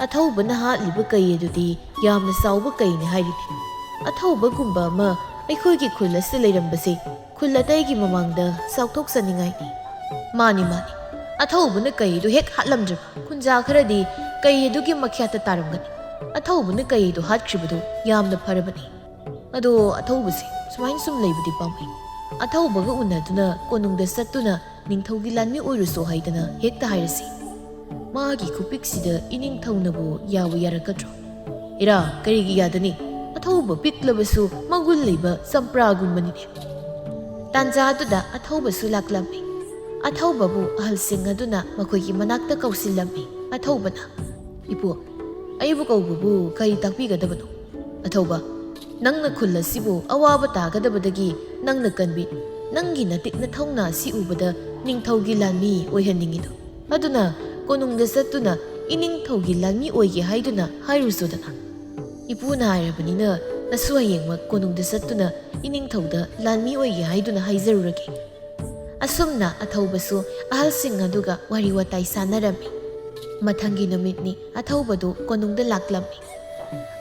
"ꯑꯊꯧꯕꯅ ꯍꯥꯠꯂꯤꯕ ꯀꯩ ꯑꯗꯨꯗꯤ ꯌꯥꯝꯅ ꯆꯥꯎꯕ ꯀꯩꯅꯤ ꯍꯥꯏꯔꯤꯅꯤ꯫ ꯑꯊꯧꯕꯒꯨꯝꯕ ꯑꯃ ꯑꯩꯈꯣꯏꯒꯤ ꯈꯨꯜ ꯑꯁꯤꯗ ꯂꯩꯔꯝꯕꯁꯦ ꯈꯨꯜ ꯑꯇꯩꯒꯤ ꯃꯃꯥꯡꯗ ꯆꯥꯎꯊꯣꯛꯆꯅꯤꯡꯉꯥꯏꯅꯤ꯫" "ꯃꯥꯅꯤ, ꯃꯥꯅꯤ꯫ ꯑꯊꯧꯕꯅ ꯀꯩ ꯑꯗꯨ ꯍꯦꯛ ꯍꯥꯠꯂꯝꯗ꯭ꯔꯕ ꯈꯨꯟꯖꯥ ꯈꯔꯗꯤ ꯀꯩ ꯑꯗꯨꯒꯤ ꯃꯈ꯭ꯌꯥꯠꯇ ꯇꯥꯔꯝꯒꯅꯤ꯫ ꯑꯊꯧꯕꯅ ꯀꯩꯗꯣ ꯍꯥꯠꯈ꯭ꯔꯤꯕꯗꯣ ꯌꯥꯝꯅ ꯐꯔꯕꯅꯤ꯫ ꯑꯗꯣ ꯑꯊꯧꯕꯁꯦ ꯁꯨꯃꯥꯏꯅ ꯁꯨꯝ ꯂꯩꯕꯗꯤ ꯄꯥꯝꯃꯨꯏ꯫ ꯑꯊꯧꯕꯒ ꯎꯅꯗꯨꯅ ꯀꯣꯅꯨꯡꯗ ꯆꯠꯇꯨꯅ ꯅꯤꯡꯊꯧꯒꯤ ꯂꯥꯟꯃꯤ ꯑꯣꯏꯔꯨꯁꯣ ꯍꯥꯏꯗꯅ ꯍꯦꯛꯇ ꯍꯥꯏꯔꯁꯤ꯫ ꯃꯥꯒꯤ ꯈꯨꯄꯤꯛꯁꯤꯗ ꯏꯅꯤꯡꯊꯧꯅꯕꯨ ꯌꯥꯕꯨ ꯌꯥꯔꯛꯀꯗ꯭ꯔꯣ? ꯏꯔꯥ, ꯀꯔꯤꯒꯤ ꯌꯥꯗꯅꯤ? ꯑꯊꯧꯕ ꯄꯤꯛꯂꯕꯁꯨ ꯃꯒꯨꯟ ꯂꯩꯕ ꯆꯝꯄ꯭ꯔꯥꯒꯨꯝꯕꯅꯤꯅꯦ꯫ ꯇꯥꯟꯖꯥꯗꯨꯗ ꯑꯊꯧꯕꯁꯨ ꯂꯥꯛꯂꯝꯃꯤ꯫ ꯑꯊꯧꯕꯕꯨ ꯑꯍꯜꯁꯤꯡ ꯑꯗꯨꯅ ꯃꯈꯣꯏꯒꯤ ꯃꯅꯥꯛꯇ ꯀꯧꯁꯤꯜꯂꯝꯃꯤ꯫ ꯑꯊꯧꯕꯅ, "ꯏꯄꯨ, ꯑꯩꯕꯨ ꯀꯧꯕꯕꯨ ꯀꯔꯤ ꯇꯥꯛꯄꯤꯒꯗꯕꯅꯣ?" ꯑꯊꯧꯕ, "ꯅꯪꯅ ꯈꯨꯜ ꯑꯁꯤꯕꯨ ꯑꯋꯥꯕ ꯇꯥꯒꯗꯕꯗꯒꯤ ꯅꯪꯅ ꯀꯟꯕꯤ꯫ ꯅꯪꯒꯤ ꯅꯇꯤꯛ ꯅꯊꯧꯅꯥ ꯑꯁꯤ ꯎꯕꯗ ꯅꯤꯡꯊꯧꯒꯤ ꯂꯥꯟꯃꯤ ꯑꯣꯏꯍꯟꯅꯤꯡꯉꯤꯗꯣ꯫ ꯑꯗꯨꯅ ꯀꯣꯅꯨꯡꯗ ꯆꯠꯇꯨꯅ ꯏꯅꯤꯡꯊꯧꯒꯤ ꯂꯥꯟꯃꯤ ꯑꯣꯏꯒꯦ ꯍꯥꯏꯗꯨꯅ ꯍꯥꯏꯔꯨꯆꯣꯗꯅ꯫ ꯏꯄꯨꯅ ꯍꯥꯏꯔꯕꯅꯤꯅ ꯅꯁꯨ ꯍꯌꯦꯡꯃꯛ ꯀꯣꯅꯨꯡꯗ ꯆꯠꯇꯨꯅ ꯏꯅꯤꯡꯊꯧꯗ ꯂꯥꯟꯃꯤ ꯑꯣꯏꯒꯦ ꯍꯥꯏꯗꯨꯅ ꯍꯥꯏꯖꯔꯨꯔꯒꯦ꯫" ꯑꯁꯨꯝꯅ ꯑꯊꯧꯕꯁꯨ ꯑꯍꯜꯁꯤꯡ ꯑꯗꯨꯒ ꯋꯥꯔꯤ ꯋꯥꯇꯥꯏ ꯁꯥꯟꯅꯔꯝꯃꯤ꯫ ꯃꯊꯪꯒꯤ ꯅꯨꯃꯤꯠꯅꯤ꯫ ꯑꯊꯧꯕꯗꯨ ꯀꯣꯅꯨꯡꯗ ꯂꯥꯛꯂꯝꯃꯤ꯫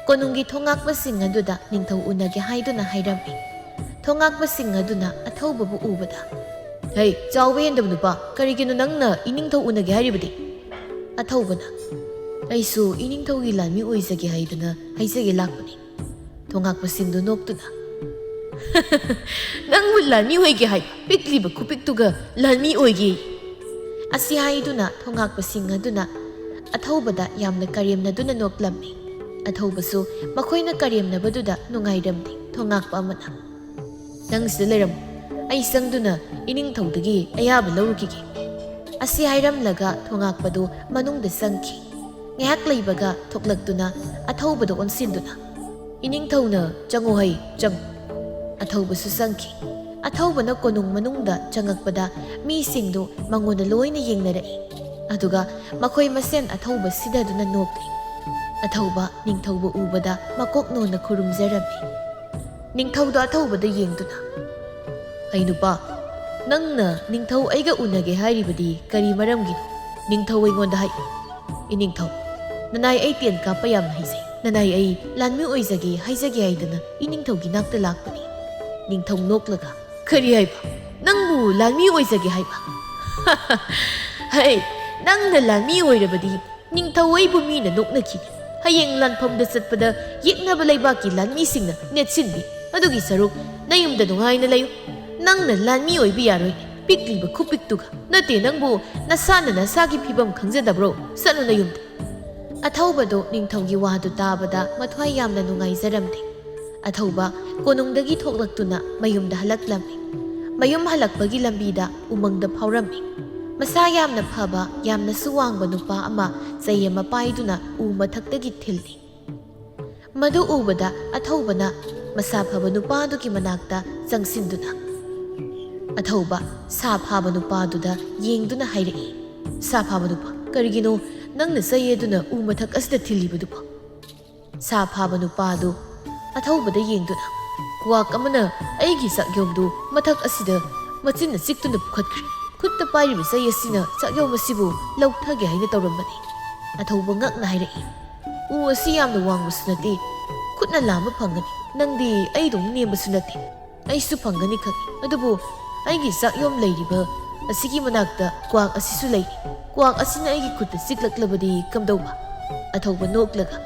ꯀꯣꯅꯨꯡꯒꯤ ꯊꯣꯉꯥꯛꯄꯁꯤꯡ ꯑꯗꯨꯗ ꯅꯤꯡꯊꯧ ꯎꯅꯒꯦ ꯍꯥꯏꯗꯨꯅ ꯍꯥꯏꯔꯝꯃꯤ꯫ ꯊꯣꯉꯥꯛꯄꯁꯤꯡ ꯑꯗꯨꯅ ꯑꯊꯧꯕꯕꯨ ꯎꯕꯗ, "ꯍꯩ, ꯆꯥꯎꯕ ꯍꯦꯟꯗꯕ ꯅꯨꯄꯥ, ꯀꯔꯤꯒꯤꯅꯣ ꯅꯪꯅ ꯏꯅꯤꯡꯊꯧ ꯎꯅꯒꯦ ꯍꯥꯏꯔꯤꯕꯗꯤ?" ꯑꯊꯧꯕꯅ, "ꯑꯩꯁꯨ ꯏꯅꯤꯡꯊꯧꯒꯤ ꯂꯥꯟꯃꯤ ꯑꯣꯏꯖꯒꯦ ꯍꯥꯏꯗꯨꯅ ꯍꯥꯏꯖꯒꯦ ꯂꯥꯛꯄꯅꯤ꯫" ꯊꯣꯉꯥꯛꯄꯁꯤꯡꯗꯨ ꯅꯣꯛꯇꯨꯅ, "ꯅꯪꯕꯨ ꯂꯥꯟꯃꯤ ꯑꯣꯏꯒꯦ ꯍꯥꯏ? ꯄꯤꯛꯂꯤꯕ ꯈꯨꯄꯤꯛꯇꯨꯒ ꯂꯥꯟꯃꯤ ꯑꯣꯏꯒꯦ?" ꯑꯁꯤ ꯍꯥꯏꯗꯨꯅ ꯊꯣꯉꯥꯛꯄꯁꯤꯡ ꯑꯗꯨꯅ ꯑꯊꯧꯕꯗ ꯌꯥꯝꯅ ꯀꯔꯦꯝꯅꯗꯨꯅ ꯅꯣꯛꯂꯝꯃꯤ꯫ ꯑꯊꯧꯕꯁꯨ ꯃꯈꯣꯏꯅ ꯀꯔꯦꯝꯅꯕꯗꯨꯗ ꯅꯨꯡꯉꯥꯏꯔꯝꯗꯦ꯫ ꯊꯣꯉꯥꯛꯄ ꯑꯃꯅ, "ꯅꯪ ꯁꯤꯗ ꯂꯩꯔꯝꯃꯨ꯫ ꯑꯩ ꯆꯪꯗꯨꯅ ꯏꯅꯤꯡꯊꯧꯗꯒꯤ ꯑꯌꯥꯕ ꯂꯧꯔꯨꯈꯤꯒꯦ꯫" ꯑꯁꯤ ꯍꯥꯏꯔꯝꯂꯒ ꯊꯣꯉꯥꯛꯄꯗꯨ ꯃꯅꯨꯡꯗ ꯆꯪꯈꯤ꯫ ꯉꯥꯏꯍꯥꯛ ꯂꯩꯕꯒ ꯊꯣꯛꯂꯛꯇꯨꯅ ꯑꯊꯧꯕꯗ ꯑꯣꯟꯁꯤꯟꯗꯨꯅ, "ꯏꯅꯤꯡꯊꯧꯅ ꯆꯪꯉꯨ ꯍꯥꯏ, ꯆꯪꯉꯨ꯫" ꯑꯊꯧꯕꯁꯨ ꯆꯪꯈꯤ꯫ ꯑꯊꯧꯕꯅ ꯀꯣꯅꯨꯡ ꯃꯅꯨꯡꯗ ꯆꯪꯉꯛꯄꯗ ꯃꯤꯁꯤꯡꯗꯨ ꯃꯉꯣꯟꯗ ꯂꯣꯏꯅ ꯌꯦꯡꯅꯔꯛꯏ꯫ ꯑꯗꯨꯒ ꯃꯈꯣꯏ ꯃꯁꯦꯟ ꯑꯊꯧꯕ ꯁꯤꯗꯗꯨꯅ ꯅꯣꯛꯂꯤ꯫ ꯑꯊꯧꯕ ꯅꯤꯡꯊꯧꯕ ꯎꯕꯗ ꯃꯀꯣꯛ ꯅꯣꯟꯅ ꯈꯨꯔꯨꯝꯖꯔꯝꯃꯤ꯫ ꯅꯤꯡꯊꯧꯗ ꯑꯊꯧꯕꯗ ꯌꯦꯡꯗꯨꯅ, "ꯑꯩ ꯅꯨꯄꯥ, ꯅꯪꯅ ꯅꯤꯡꯊꯧ ꯑꯩꯒ ꯎꯅꯒꯦ ꯍꯥꯏꯔꯤꯕꯗꯤ ꯀꯔꯤ ꯃꯔꯝꯒꯤꯅꯣ? ꯅꯤꯡꯊꯧ ꯑꯩꯉꯣꯟꯗ ꯍꯥꯏ꯫" "ꯏꯅꯤꯡꯊꯧ, ꯅꯅꯥꯏ ꯑꯩ ꯇꯦꯟ ꯀꯥꯞꯄ ꯌꯥꯝꯅ ꯍꯩꯖꯩ꯫ ꯅꯅꯥꯏ ꯑꯩ ꯂꯥꯟꯃꯤ ꯑꯣꯏꯖꯒꯦ ꯍꯥꯏꯖꯒꯦ ꯍꯥꯏꯗꯅ ꯏꯅꯤꯡꯊꯧꯒꯤ ꯅꯥꯛꯇ ꯂꯥꯛꯄꯅꯤ꯫" ꯅꯤꯡꯊꯧ ꯅꯣꯛꯂꯒ, "ꯀꯔꯤ ꯍꯥꯏꯕ? ꯅꯪꯕꯨ ꯂꯥꯟꯃꯤ ꯑꯣꯏꯖꯒꯦ ꯍꯥꯏꯕ? ꯍꯩ, ꯅꯪꯅ ꯂꯥꯟꯃꯤ ꯑꯣꯏꯔꯕꯗꯤ ꯅꯤꯡꯊꯧ ꯑꯩꯕꯨ ꯃꯤꯅ ꯅꯣꯛꯅꯈꯤꯅꯤ꯫ ꯍꯌꯦꯡ ꯂꯥꯟꯐꯝꯗ ꯆꯠꯄꯗ ꯌꯦꯛꯅꯕ ꯂꯩꯕꯥꯛꯀꯤ ꯂꯥꯟꯃꯤꯁꯤꯡꯅ ꯅꯦꯠꯁꯤꯟꯕꯤ꯫ ꯑꯗꯨꯒꯤ ꯁꯔꯨꯛ ꯅꯌꯨꯝꯗ ꯅꯨꯡꯉꯥꯏꯅ ꯂꯩꯌꯨ꯫ ꯅꯪꯅ ꯂꯥꯟꯃꯤ ꯑꯣꯏꯕ ꯌꯥꯔꯣꯏ, ꯄꯤꯛꯂꯤꯕ ꯈꯨꯄꯤꯛꯇꯨꯒ꯫ ꯅꯠꯇꯦ, ꯅꯪꯕꯨ ꯅꯁꯥꯅ ꯅꯁꯥꯒꯤ ꯐꯤꯕꯝ ꯈꯪꯖꯗꯕ꯭ꯔꯣ? ꯆꯠꯂꯨ ꯅꯌꯨꯝꯗ꯫ ꯑꯊꯧꯕꯗꯨ ꯅꯤꯡꯊꯧꯒꯤ ꯋꯥꯗꯨ ꯇꯥꯕꯗ ꯃꯊ꯭ꯋꯥꯏ ꯌꯥꯝꯅ ꯅꯨꯡꯉꯥꯏꯖꯔꯝꯗꯦ꯫ ꯑꯊꯧꯕ ꯀꯣꯅꯨꯡꯗꯒꯤ ꯊꯣꯛꯂꯛꯇꯨꯅ ꯃꯌꯨꯝꯗ ꯍꯜꯂꯛꯂꯝꯃꯤ꯫ ꯃꯌꯨꯝ ꯍꯜꯂꯛꯄꯒꯤ ꯂꯝꯕꯤꯗ ꯎꯃꯪꯗ ꯐꯥꯎꯔꯝꯃꯤ꯫ ꯃꯁꯥ ꯌꯥꯝꯅ ꯐꯕ, ꯌꯥꯝꯅꯁꯨ ꯋꯥꯡꯕ ꯅꯨꯄꯥ ꯑꯃ ꯆꯩ ꯑꯃ ꯄꯥꯏꯗꯨꯅ ꯎ ꯃꯊꯛꯇꯒꯤ ꯊꯤꯜꯂꯤ꯫ ꯃꯗꯨ ꯎꯕꯗ ꯑꯊꯧꯕꯅ ꯃꯁꯥ ꯐꯕ ꯅꯨꯄꯥꯗꯨꯒꯤ ꯃꯅꯥꯛꯇ ꯆꯪꯁꯤꯟꯗꯨꯅ, ꯑꯊꯧꯕ ꯁꯥ ꯐꯥꯕ ꯅꯨꯄꯥꯗꯨꯗ ꯌꯦꯡꯗꯨꯅ ꯍꯥꯏꯔꯛꯏ, "ꯁꯥ ꯐꯥꯕ ꯅꯨꯄꯥ, ꯀꯔꯤꯒꯤꯅꯣ ꯅꯪꯅ ꯆꯩ ꯑꯗꯨꯅ ꯎ ꯃꯊꯛ ꯑꯁꯤꯗ ꯊꯤꯜꯂꯤꯕꯗꯨꯕꯣ?" ꯁꯥ ꯐꯥꯕ ꯅꯨꯄꯥ ꯑꯗꯨ ꯑꯊꯧꯕꯗ ꯌꯦꯡꯗꯨꯅ, "ꯀ꯭ꯋꯥꯛ ꯑꯃꯅ ꯑꯩꯒꯤ ꯆꯥꯛꯌꯣꯝꯗꯨ ꯃꯊꯛ ꯑꯁꯤꯗ ꯃꯆꯤꯟꯅ ꯆꯤꯛꯇꯨꯅ ꯄꯨꯈꯠꯈ꯭ꯔꯦ꯫ ꯈꯨꯠꯇ ꯄꯥꯏꯔꯤꯕ ꯆꯩ ꯑꯁꯤꯅ ꯆꯥꯛꯌꯣꯝ ꯑꯁꯤꯕꯨ ꯂꯧꯊꯒꯦ ꯍꯥꯏꯅ ꯇꯧꯔꯝꯕꯅꯤ꯫" ꯑꯊꯧꯕ ꯉꯛꯅ ꯍꯥꯏꯔꯛꯏ, "ꯎ ꯑꯁꯤ ꯌꯥꯝꯅ ꯋꯥꯡꯕꯁꯨ ꯅꯠꯇꯦ, ꯈꯨꯠꯅ ꯂꯥꯝꯕ ꯐꯪꯒꯅꯤ꯫ ꯅꯪꯗꯤ ꯑꯩꯗꯧꯅ ꯅꯦꯝꯕꯁꯨ ꯅꯠꯇꯦ꯫ ꯑꯩꯁꯨ ꯐꯪꯒꯅꯤ ꯈꯪꯏ, ꯑꯗꯨꯕꯨ ꯑꯩꯒꯤ ꯆꯥꯛꯌꯣꯝ ꯂꯩꯔꯤꯕ ꯑꯁꯤꯒꯤ ꯃꯅꯥꯛꯇ ꯀ꯭ꯋꯥꯛ ꯑꯁꯤꯁꯨ ꯂꯩꯔꯤ꯫ ꯀ꯭ꯋꯥꯛ ꯑꯁꯤꯅ ꯑꯩꯒꯤ ꯈꯨꯠꯇ ꯆꯤꯛꯂꯛꯂꯕꯗꯤ ꯀꯝꯗꯧꯕ?" ꯑꯊꯧꯕ ꯅꯣꯛꯂꯒ,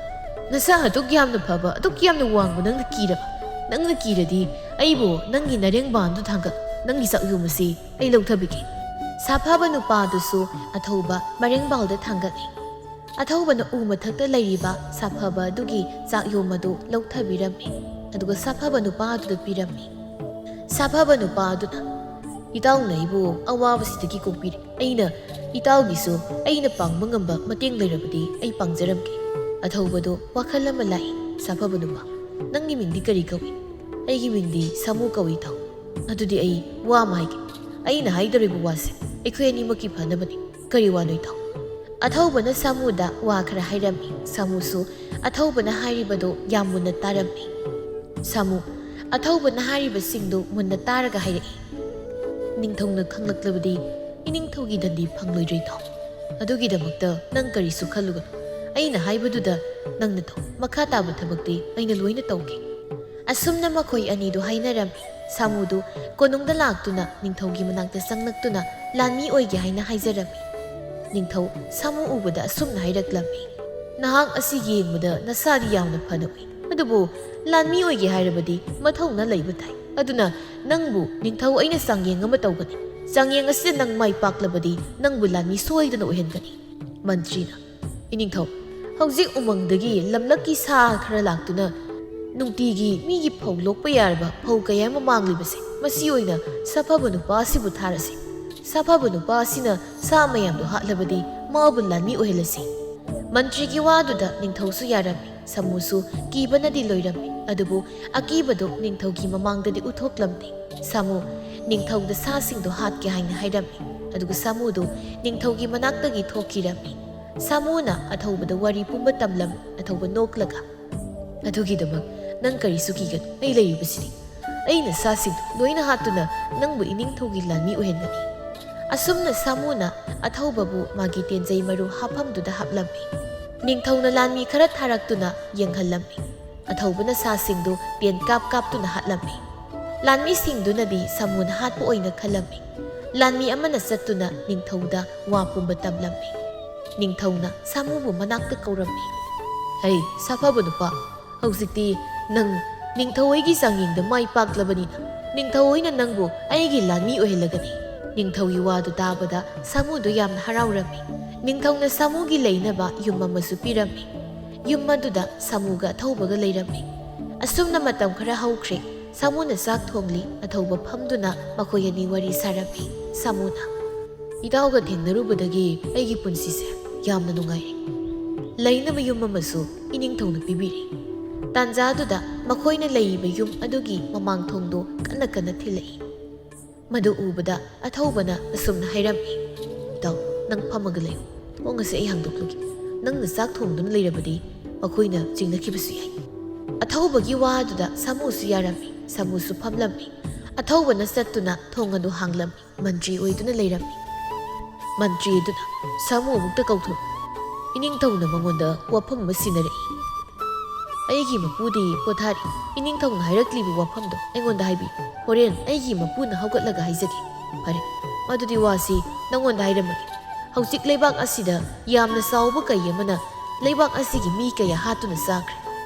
"ꯅꯁꯥ ꯑꯗꯨꯛ ꯌꯥꯝꯅ ꯐꯕ, ꯑꯗꯨꯛ ꯌꯥꯝꯅ ꯋꯥꯡꯕ ꯅꯪꯅ ꯀꯤꯔꯕ? ꯅꯪꯅ ꯀꯤꯔꯗꯤ ꯑꯩꯕꯨ ꯅꯪꯒꯤ ꯅꯔꯦꯡꯕꯥꯟꯗꯨ ꯊꯥꯡꯒꯠ, ꯅꯪꯒꯤ ꯆꯥꯛꯌꯣꯝ ꯑꯁꯤ ꯑꯩ ꯂꯧꯊꯕꯤꯒꯦ꯫" ꯁꯥꯐꯕ ꯅꯨꯄꯥ ꯑꯗꯨꯁꯨ ꯑꯊꯧꯕ ꯃꯔꯦꯡꯕꯥꯜꯗ ꯊꯥꯡꯒꯠꯂꯤ꯫ ꯑꯊꯧꯕꯅ ꯎ ꯃꯊꯛꯇ ꯂꯩꯔꯤꯕ ꯁꯥꯐꯕ ꯑꯗꯨꯒꯤ ꯆꯥꯛꯌꯣꯝ ꯑꯗꯨ ꯂꯧꯊꯕꯤꯔꯝꯃꯤ, ꯑꯗꯨꯒ ꯁꯥꯐꯕ ꯅꯨꯄꯥ ꯑꯗꯨꯗ ꯄꯤꯔꯝꯃꯤ꯫ ꯁꯥꯐꯕ ꯅꯨꯄꯥ ꯑꯗꯨꯅ, "ꯏꯇꯥꯎꯅ ꯑꯩꯕꯨ ꯑꯋꯥꯕꯁꯤꯗꯒꯤ ꯀꯣꯛꯄꯤꯔꯦ꯫ ꯑꯩꯅ ꯏꯇꯥꯎꯒꯤꯁꯨ ꯑꯩꯅ ꯄꯥꯡꯕ ꯉꯝꯕ ꯃꯇꯦꯡ ꯂꯩꯔꯕꯗꯤ ꯑꯩ ꯄꯥꯡꯖꯔꯝꯒꯦ꯫" ꯑꯊꯧꯕꯗꯨ ꯋꯥꯈꯜ ꯑꯃ ꯂꯥꯛꯏ꯫ "ꯁꯥꯐꯕ ꯅꯨꯄꯥ, ꯅꯪꯒꯤ ꯃꯤꯡꯗꯤ ꯀꯔꯤ ꯀꯧꯏ?" "ꯑꯩꯒꯤ ꯃꯤꯡꯗꯤ ꯁꯥꯃꯨ ꯀꯧꯏ, ꯏꯇꯥꯎ꯫" "ꯑꯗꯨꯗꯤ ꯑꯩ ꯋꯥ ꯑꯃ ꯍꯥꯏꯒꯦ꯫ ꯑꯩꯅ ꯍꯥꯏꯗꯧꯔꯤꯕ ꯋꯥꯁꯦ ꯑꯩꯈꯣꯏ ꯑꯅꯤꯃꯛꯀꯤ ꯐꯅꯕꯅꯤ꯫" "ꯀꯔꯤ ꯋꯥꯅꯣ, ꯏꯇꯥꯎ?" ꯑꯊꯧꯕꯅ ꯁꯥꯃꯨꯗ ꯋꯥ ꯈꯔ ꯍꯥꯏꯔꯝꯃꯤ꯫ ꯁꯥꯃꯨꯁꯨ ꯑꯊꯧꯕꯅ ꯍꯥꯏꯔꯤꯕꯗꯨ ꯌꯥꯝ ꯃꯨꯟꯅ ꯇꯥꯔꯝꯃꯤ꯫ ꯁꯥꯃꯨ ꯑꯊꯧꯕꯅ ꯍꯥꯏꯔꯤꯕꯁꯤꯡꯗꯨ ꯃꯨꯟꯅ ꯇꯥꯔꯒ ꯍꯥꯏꯔꯛꯏ, "ꯅꯤꯡꯊꯧꯅ ꯈꯪꯂꯛꯂꯕꯗꯤ ꯏꯅꯤꯡꯊꯧꯒꯤ ꯗꯟꯗꯤ ꯐꯪꯂꯣꯏꯗ꯭ꯔꯦ, ꯏꯇꯥꯎ꯫ ꯑꯗꯨꯒꯤꯗꯃꯛꯇ ꯅꯪ ꯀꯔꯤꯁꯨ ꯈꯜꯂꯨꯒꯅꯨ꯫ ꯑꯩꯅ ꯍꯥꯏꯕꯗꯨꯗ ꯅꯪꯅ ꯇꯧ꯫ ꯃꯈꯥ ꯇꯥꯕ ꯊꯕꯛꯇꯤ ꯑꯩꯅ ꯂꯣꯏꯅ ꯇꯧꯒꯦ꯫" ꯑꯁꯨꯝꯅ ꯃꯈꯣꯏ ꯑꯅꯤꯗꯨ ꯍꯥꯏꯅꯔꯝꯃꯤ꯫ ꯁꯥꯃꯨꯗꯨ ꯀꯣꯅꯨꯡꯗ ꯂꯥꯛꯇꯨꯅ ꯅꯤꯡꯊꯧꯒꯤ ꯃꯅꯥꯛꯇ ꯆꯪꯂꯛꯇꯨꯅ ꯂꯥꯟꯃꯤ ꯑꯣꯏꯒꯦ ꯍꯥꯏꯅ ꯍꯥꯏꯖꯔꯝꯃꯤ꯫ ꯅꯤꯡꯊꯧ ꯁꯥꯃꯨ ꯎꯕꯗ ꯑꯁꯨꯝꯅ ꯍꯥꯏꯔꯛꯂꯝꯃꯤ, ꯅꯍꯥꯛ ꯑꯁꯤ ꯌꯦꯡꯕꯗ ꯅꯁꯥꯗꯤ ꯌꯥꯝꯅ ꯐꯅ ꯎꯏ, ꯑꯗꯨꯕꯨ ꯂꯥꯟꯃꯤ ꯑꯣꯏꯒꯦ ꯍꯥꯏꯔꯕꯗꯤ ꯃꯊꯧꯅꯥ ꯂꯩꯕ ꯇꯥꯏ꯫ ꯑꯗꯨꯅ ꯅꯪꯕꯨ ꯅꯤꯡꯊꯧ ꯑꯩꯅ ꯆꯥꯡꯌꯦꯡ ꯑꯃ ꯇꯧꯒꯅꯤ꯫ ꯆꯥꯡꯌꯦꯡ ꯑꯁꯤꯗ ꯅꯪ ꯃꯥꯏ ꯄꯥꯛꯂꯕꯗꯤ ꯅꯪꯕꯨ ꯂꯥꯟꯃꯤ ꯁꯣꯏꯗꯅ ꯑꯣꯏꯍꯟꯒꯅꯤ꯫ ꯃꯟꯇ꯭ꯔꯤꯅ, "ꯏꯅꯤꯡꯊꯧ, ꯍꯧꯖꯤꯛ ꯎꯃꯪꯗꯒꯤ ꯂꯝꯂꯛꯀꯤ ꯁꯥ ꯈꯔ ꯂꯥꯛꯇꯨꯅ ꯅꯨꯡꯇꯤꯒꯤ ꯃꯤꯒꯤ ꯐꯧ ꯂꯣꯛꯄ ꯌꯥꯔꯕ ꯐꯧ ꯀꯌꯥ ꯑꯃ ꯃꯥꯡꯂꯤꯕꯁꯦ, ꯃꯁꯤ ꯑꯣꯏꯅ ꯁꯥꯐꯕ ꯅꯨꯄꯥ ꯑꯁꯤꯕꯨ ꯊꯥꯔꯁꯤ꯫ ꯁꯥꯐꯕ ꯅꯨꯄꯥ ꯑꯁꯤꯅ ꯁꯥ ꯃꯌꯥꯝꯗꯣ ꯍꯥꯠꯂꯕꯗꯤ ꯃꯥꯕꯨ ꯂꯥꯟꯃꯤ ꯑꯣꯏꯍꯜꯂꯁꯤ꯫" ꯃꯟꯇ꯭ꯔꯤꯒꯤ ꯋꯥꯗꯨꯗ ꯅꯤꯡꯊꯧꯁꯨ ꯌꯥꯔꯝꯃꯤ, ꯁꯥꯃꯨꯁꯨ ꯀꯤꯕꯅꯗꯤ ꯂꯣꯏꯔꯝꯃꯤ꯫ ꯑꯗꯨꯕꯨ ꯑꯀꯤꯕꯗꯨ ꯅꯤꯡꯊꯧꯒꯤ ꯃꯃꯥꯡꯗꯗꯤ ꯎꯠꯊꯣꯛꯂꯝꯗꯦ꯫ ꯁꯥꯃꯨ ꯅꯤꯡꯊꯧꯗ ꯁꯥꯁꯤꯡꯗꯣ ꯍꯥꯠꯀꯦ ꯍꯥꯏꯅ ꯍꯥꯏꯔꯝꯃꯤ, ꯑꯗꯨꯒ ꯁꯥꯃꯨꯗꯨ ꯅꯤꯡꯊꯧꯒꯤ ꯃꯅꯥꯛꯇꯒꯤ ꯊꯣꯛꯈꯤꯔꯝꯃꯤ꯫ ꯁꯥꯃꯨꯅ ꯑꯊꯧꯕꯗ ꯋꯥꯔꯤ ꯄꯨꯝꯕ ꯇꯝꯂꯝꯃꯤ꯫ ꯑꯊꯧꯕ ꯅꯣꯛꯂꯒ, "ꯑꯗꯨꯒꯤꯗꯃꯛ ꯅꯪ ꯀꯔꯤꯁꯨ ꯀꯤꯒꯅꯨ, ꯑꯩ ꯂꯩꯔꯤꯕꯁꯤꯗꯤ꯫ ꯑꯩꯅ ꯁꯥꯁꯤꯡꯗꯨ ꯂꯣꯏꯅ ꯍꯥꯠꯇꯨꯅ ꯅꯪꯕꯨ ꯏꯅꯤꯡꯊꯧꯒꯤ ꯂꯥꯟꯃꯤ ꯑꯣꯏꯍꯟꯒꯅꯤ꯫" ꯑꯁꯨꯝꯅ ꯁꯥꯃꯨꯅ ꯑꯊꯧꯕꯕꯨ ꯃꯥꯒꯤ ꯇꯦꯟꯖꯩ ꯃꯔꯨ ꯍꯥꯞꯐꯝꯗꯨꯗ ꯍꯥꯞꯂꯝꯃꯤ꯫ ꯅꯤꯡꯊꯧꯅ ꯂꯥꯟꯃꯤ ꯈꯔ ꯊꯥꯔꯛꯇꯨꯅ ꯌꯦꯡꯍꯜꯂꯝꯃꯤ꯫ ꯑꯊꯧꯕꯅ ꯁꯥꯁꯤꯡꯗꯨ ꯄꯦꯟ ꯀꯥꯞ ꯀꯥꯞꯇꯨꯅ ꯍꯥꯠꯂꯝꯃꯤ꯫ ꯂꯥꯟꯃꯤꯁꯤꯡꯗꯨꯅꯗꯤ ꯁꯥꯃꯨꯅ ꯍꯥꯠꯄ ꯑꯣꯏꯅ ꯈꯜꯂꯝꯃꯤ꯫ ꯂꯥꯟꯃꯤ ꯑꯃꯅ ꯆꯠꯇꯨꯅ ꯅꯤꯡꯊꯧꯗ ꯋꯥ ꯄꯨꯝꯕ ꯇꯝꯂꯝꯃꯤ꯫ ꯅꯤꯡꯊꯧꯅ ꯁꯥꯃꯨꯕꯨ ꯃꯅꯥꯛꯇ ꯀꯧꯔꯝꯃꯤ꯫ "ꯍꯩ, ꯁꯥꯐꯕ ꯅꯨꯄꯥ, ꯍꯧꯖꯤꯛꯇꯤ ꯅꯪ ꯅꯤꯡꯊꯧ ꯑꯩꯒꯤ ꯆꯥꯡꯌꯦꯡꯗ ꯃꯥꯏ ꯄꯥꯛꯂꯕꯅꯤꯅ, ꯅꯤꯡꯊꯧ ꯑꯩꯅ ꯅꯪꯕꯨ ꯑꯩꯒꯤ ꯂꯥꯟꯃꯤ ꯑꯣꯏꯍꯜꯂꯒꯅꯤ꯫" ꯅꯤꯡꯊꯧꯒꯤ ꯋꯥꯗꯨ ꯇꯥꯕꯗ ꯁꯥꯃꯨꯗꯨ ꯌꯥꯝꯅ ꯍꯔꯥꯎꯔꯝꯃꯤ꯫ ꯅꯤꯡꯊꯧꯅ ꯁꯥꯃꯨꯒꯤ ꯂꯩꯅꯕ ꯌꯨꯝ ꯑꯃꯁꯨ ꯄꯤꯔꯝꯃꯤ꯫ ꯌꯨꯝ ꯑꯗꯨꯗ ꯁꯥꯃꯨꯒ ꯑꯊꯧꯕꯒ ꯂꯩꯔꯝꯃꯤ꯫ ꯑꯁꯨꯝꯅ ꯃꯇꯝ ꯈꯔ ꯍꯧꯈ꯭ꯔꯦ꯫ ꯁꯥꯃꯨꯅ ꯆꯥꯛ ꯊꯣꯡꯂꯤ, ꯑꯊꯧꯕ ꯐꯝꯗꯨꯅ ꯃꯈꯣꯏ ꯑꯅꯤ ꯋꯥꯔꯤ ꯁꯥꯔꯝꯃꯤ꯫ ꯁꯥꯃꯨꯅ, "ꯏꯇꯥꯎꯒ ꯊꯦꯡꯅꯔꯨꯕꯗꯒꯤ ꯑꯩꯒꯤ ꯄꯨꯟꯁꯤꯁꯦ ꯌꯥꯝꯅ ꯅꯨꯡꯉꯥꯏꯔꯦ꯫ ꯂꯩꯅꯕ ꯌꯨꯝ ꯑꯃꯁꯨ ꯏꯅꯤꯡꯊꯧꯅ ꯄꯤꯕꯤꯔꯦ꯫" ꯇꯥꯟꯖꯥꯗꯨꯗ ꯃꯈꯣꯏꯅ ꯂꯩꯔꯤꯕ ꯌꯨꯝ ꯑꯗꯨꯒꯤ ꯃꯃꯥꯡ ꯊꯣꯡꯗꯣ ꯀꯟꯅ ꯀꯟꯅ ꯊꯤꯜꯂꯛꯏ꯫ ꯃꯗꯨ ꯎꯕꯗ ꯑꯊꯧꯕꯅ ꯑꯁꯨꯝꯅ ꯍꯥꯏꯔꯝꯃꯤ, "ꯏꯇꯥꯎ, ꯅꯪ ꯐꯝꯃꯒ ꯂꯩꯌꯨ꯫ ꯊꯣꯡ ꯑꯁꯤ ꯑꯩ ꯍꯥꯡꯗꯣꯛꯂꯨꯒꯦ꯫ ꯅꯪꯅ ꯆꯥꯛ ꯊꯣꯡꯗꯨꯅ ꯂꯩꯔꯕꯗꯤ ꯃꯈꯣꯏꯅ ꯆꯤꯡꯅꯈꯤꯕꯁꯨ ꯌꯥꯏ꯫" ꯑꯊꯧꯕꯒꯤ ꯋꯥ ꯑꯗꯨꯗ ꯁꯥꯃꯨꯁꯨ ꯌꯥꯔꯝꯃꯤ꯫ ꯁꯥꯃꯨꯁꯨ ꯐꯝꯂꯝꯃꯤ꯫ ꯑꯊꯧꯕꯅ ꯆꯠꯇꯨꯅ ꯊꯣꯡ ꯑꯗꯨ ꯍꯥꯡꯂꯝꯃꯤ꯫ ꯃꯟꯇ꯭ꯔꯤ ꯑꯣꯏꯗꯨꯅ ꯂꯩꯔꯝꯃꯤ꯫ ꯃꯟꯇ꯭ꯔꯤ ꯑꯗꯨꯅ ꯁꯥꯃꯨ ꯑꯃꯨꯛꯇ ꯀꯧꯊꯣꯔꯛꯎ꯫ ꯏꯅꯤꯡꯊꯧꯅ ꯃꯉꯣꯟꯗ ꯋꯥꯐꯝ ꯑꯃ ꯁꯤꯟꯅꯔꯛꯏ꯫ ꯑꯩꯒꯤ ꯃꯄꯨꯗꯤ ꯄꯣꯊꯥꯔꯤ꯫ ꯏꯅꯤꯡꯊꯧꯅ ꯍꯥꯏꯔꯛꯂꯤꯕ ꯋꯥꯐꯝꯗꯣ ꯑꯩꯉꯣꯟꯗ ꯍꯥꯏꯕꯤꯌꯨ꯫ ꯍꯣꯔꯦꯟ ꯑꯩꯒꯤ ꯃꯄꯨꯅ ꯍꯧꯒꯠꯂꯒ ꯍꯥꯏꯖꯒꯦ꯫ ꯐꯔꯦ, ꯃꯗꯨꯗꯤ ꯋꯥꯁꯤ ꯅꯉꯣꯟꯗ ꯍꯥꯏꯔꯝꯃꯒꯦ꯫ ꯍꯧꯖꯤꯛ ꯂꯩꯕꯥꯛ ꯑꯁꯤꯗ ꯌꯥꯝꯅ ꯆꯥꯎꯕ ꯀꯩ ꯑꯃꯅ ꯂꯩꯕꯥꯛ ꯑꯁꯤꯒꯤ ꯃꯤ ꯀꯌꯥ ꯍꯥꯠꯇꯨꯅ ꯆꯥꯈ꯭ꯔꯦ꯫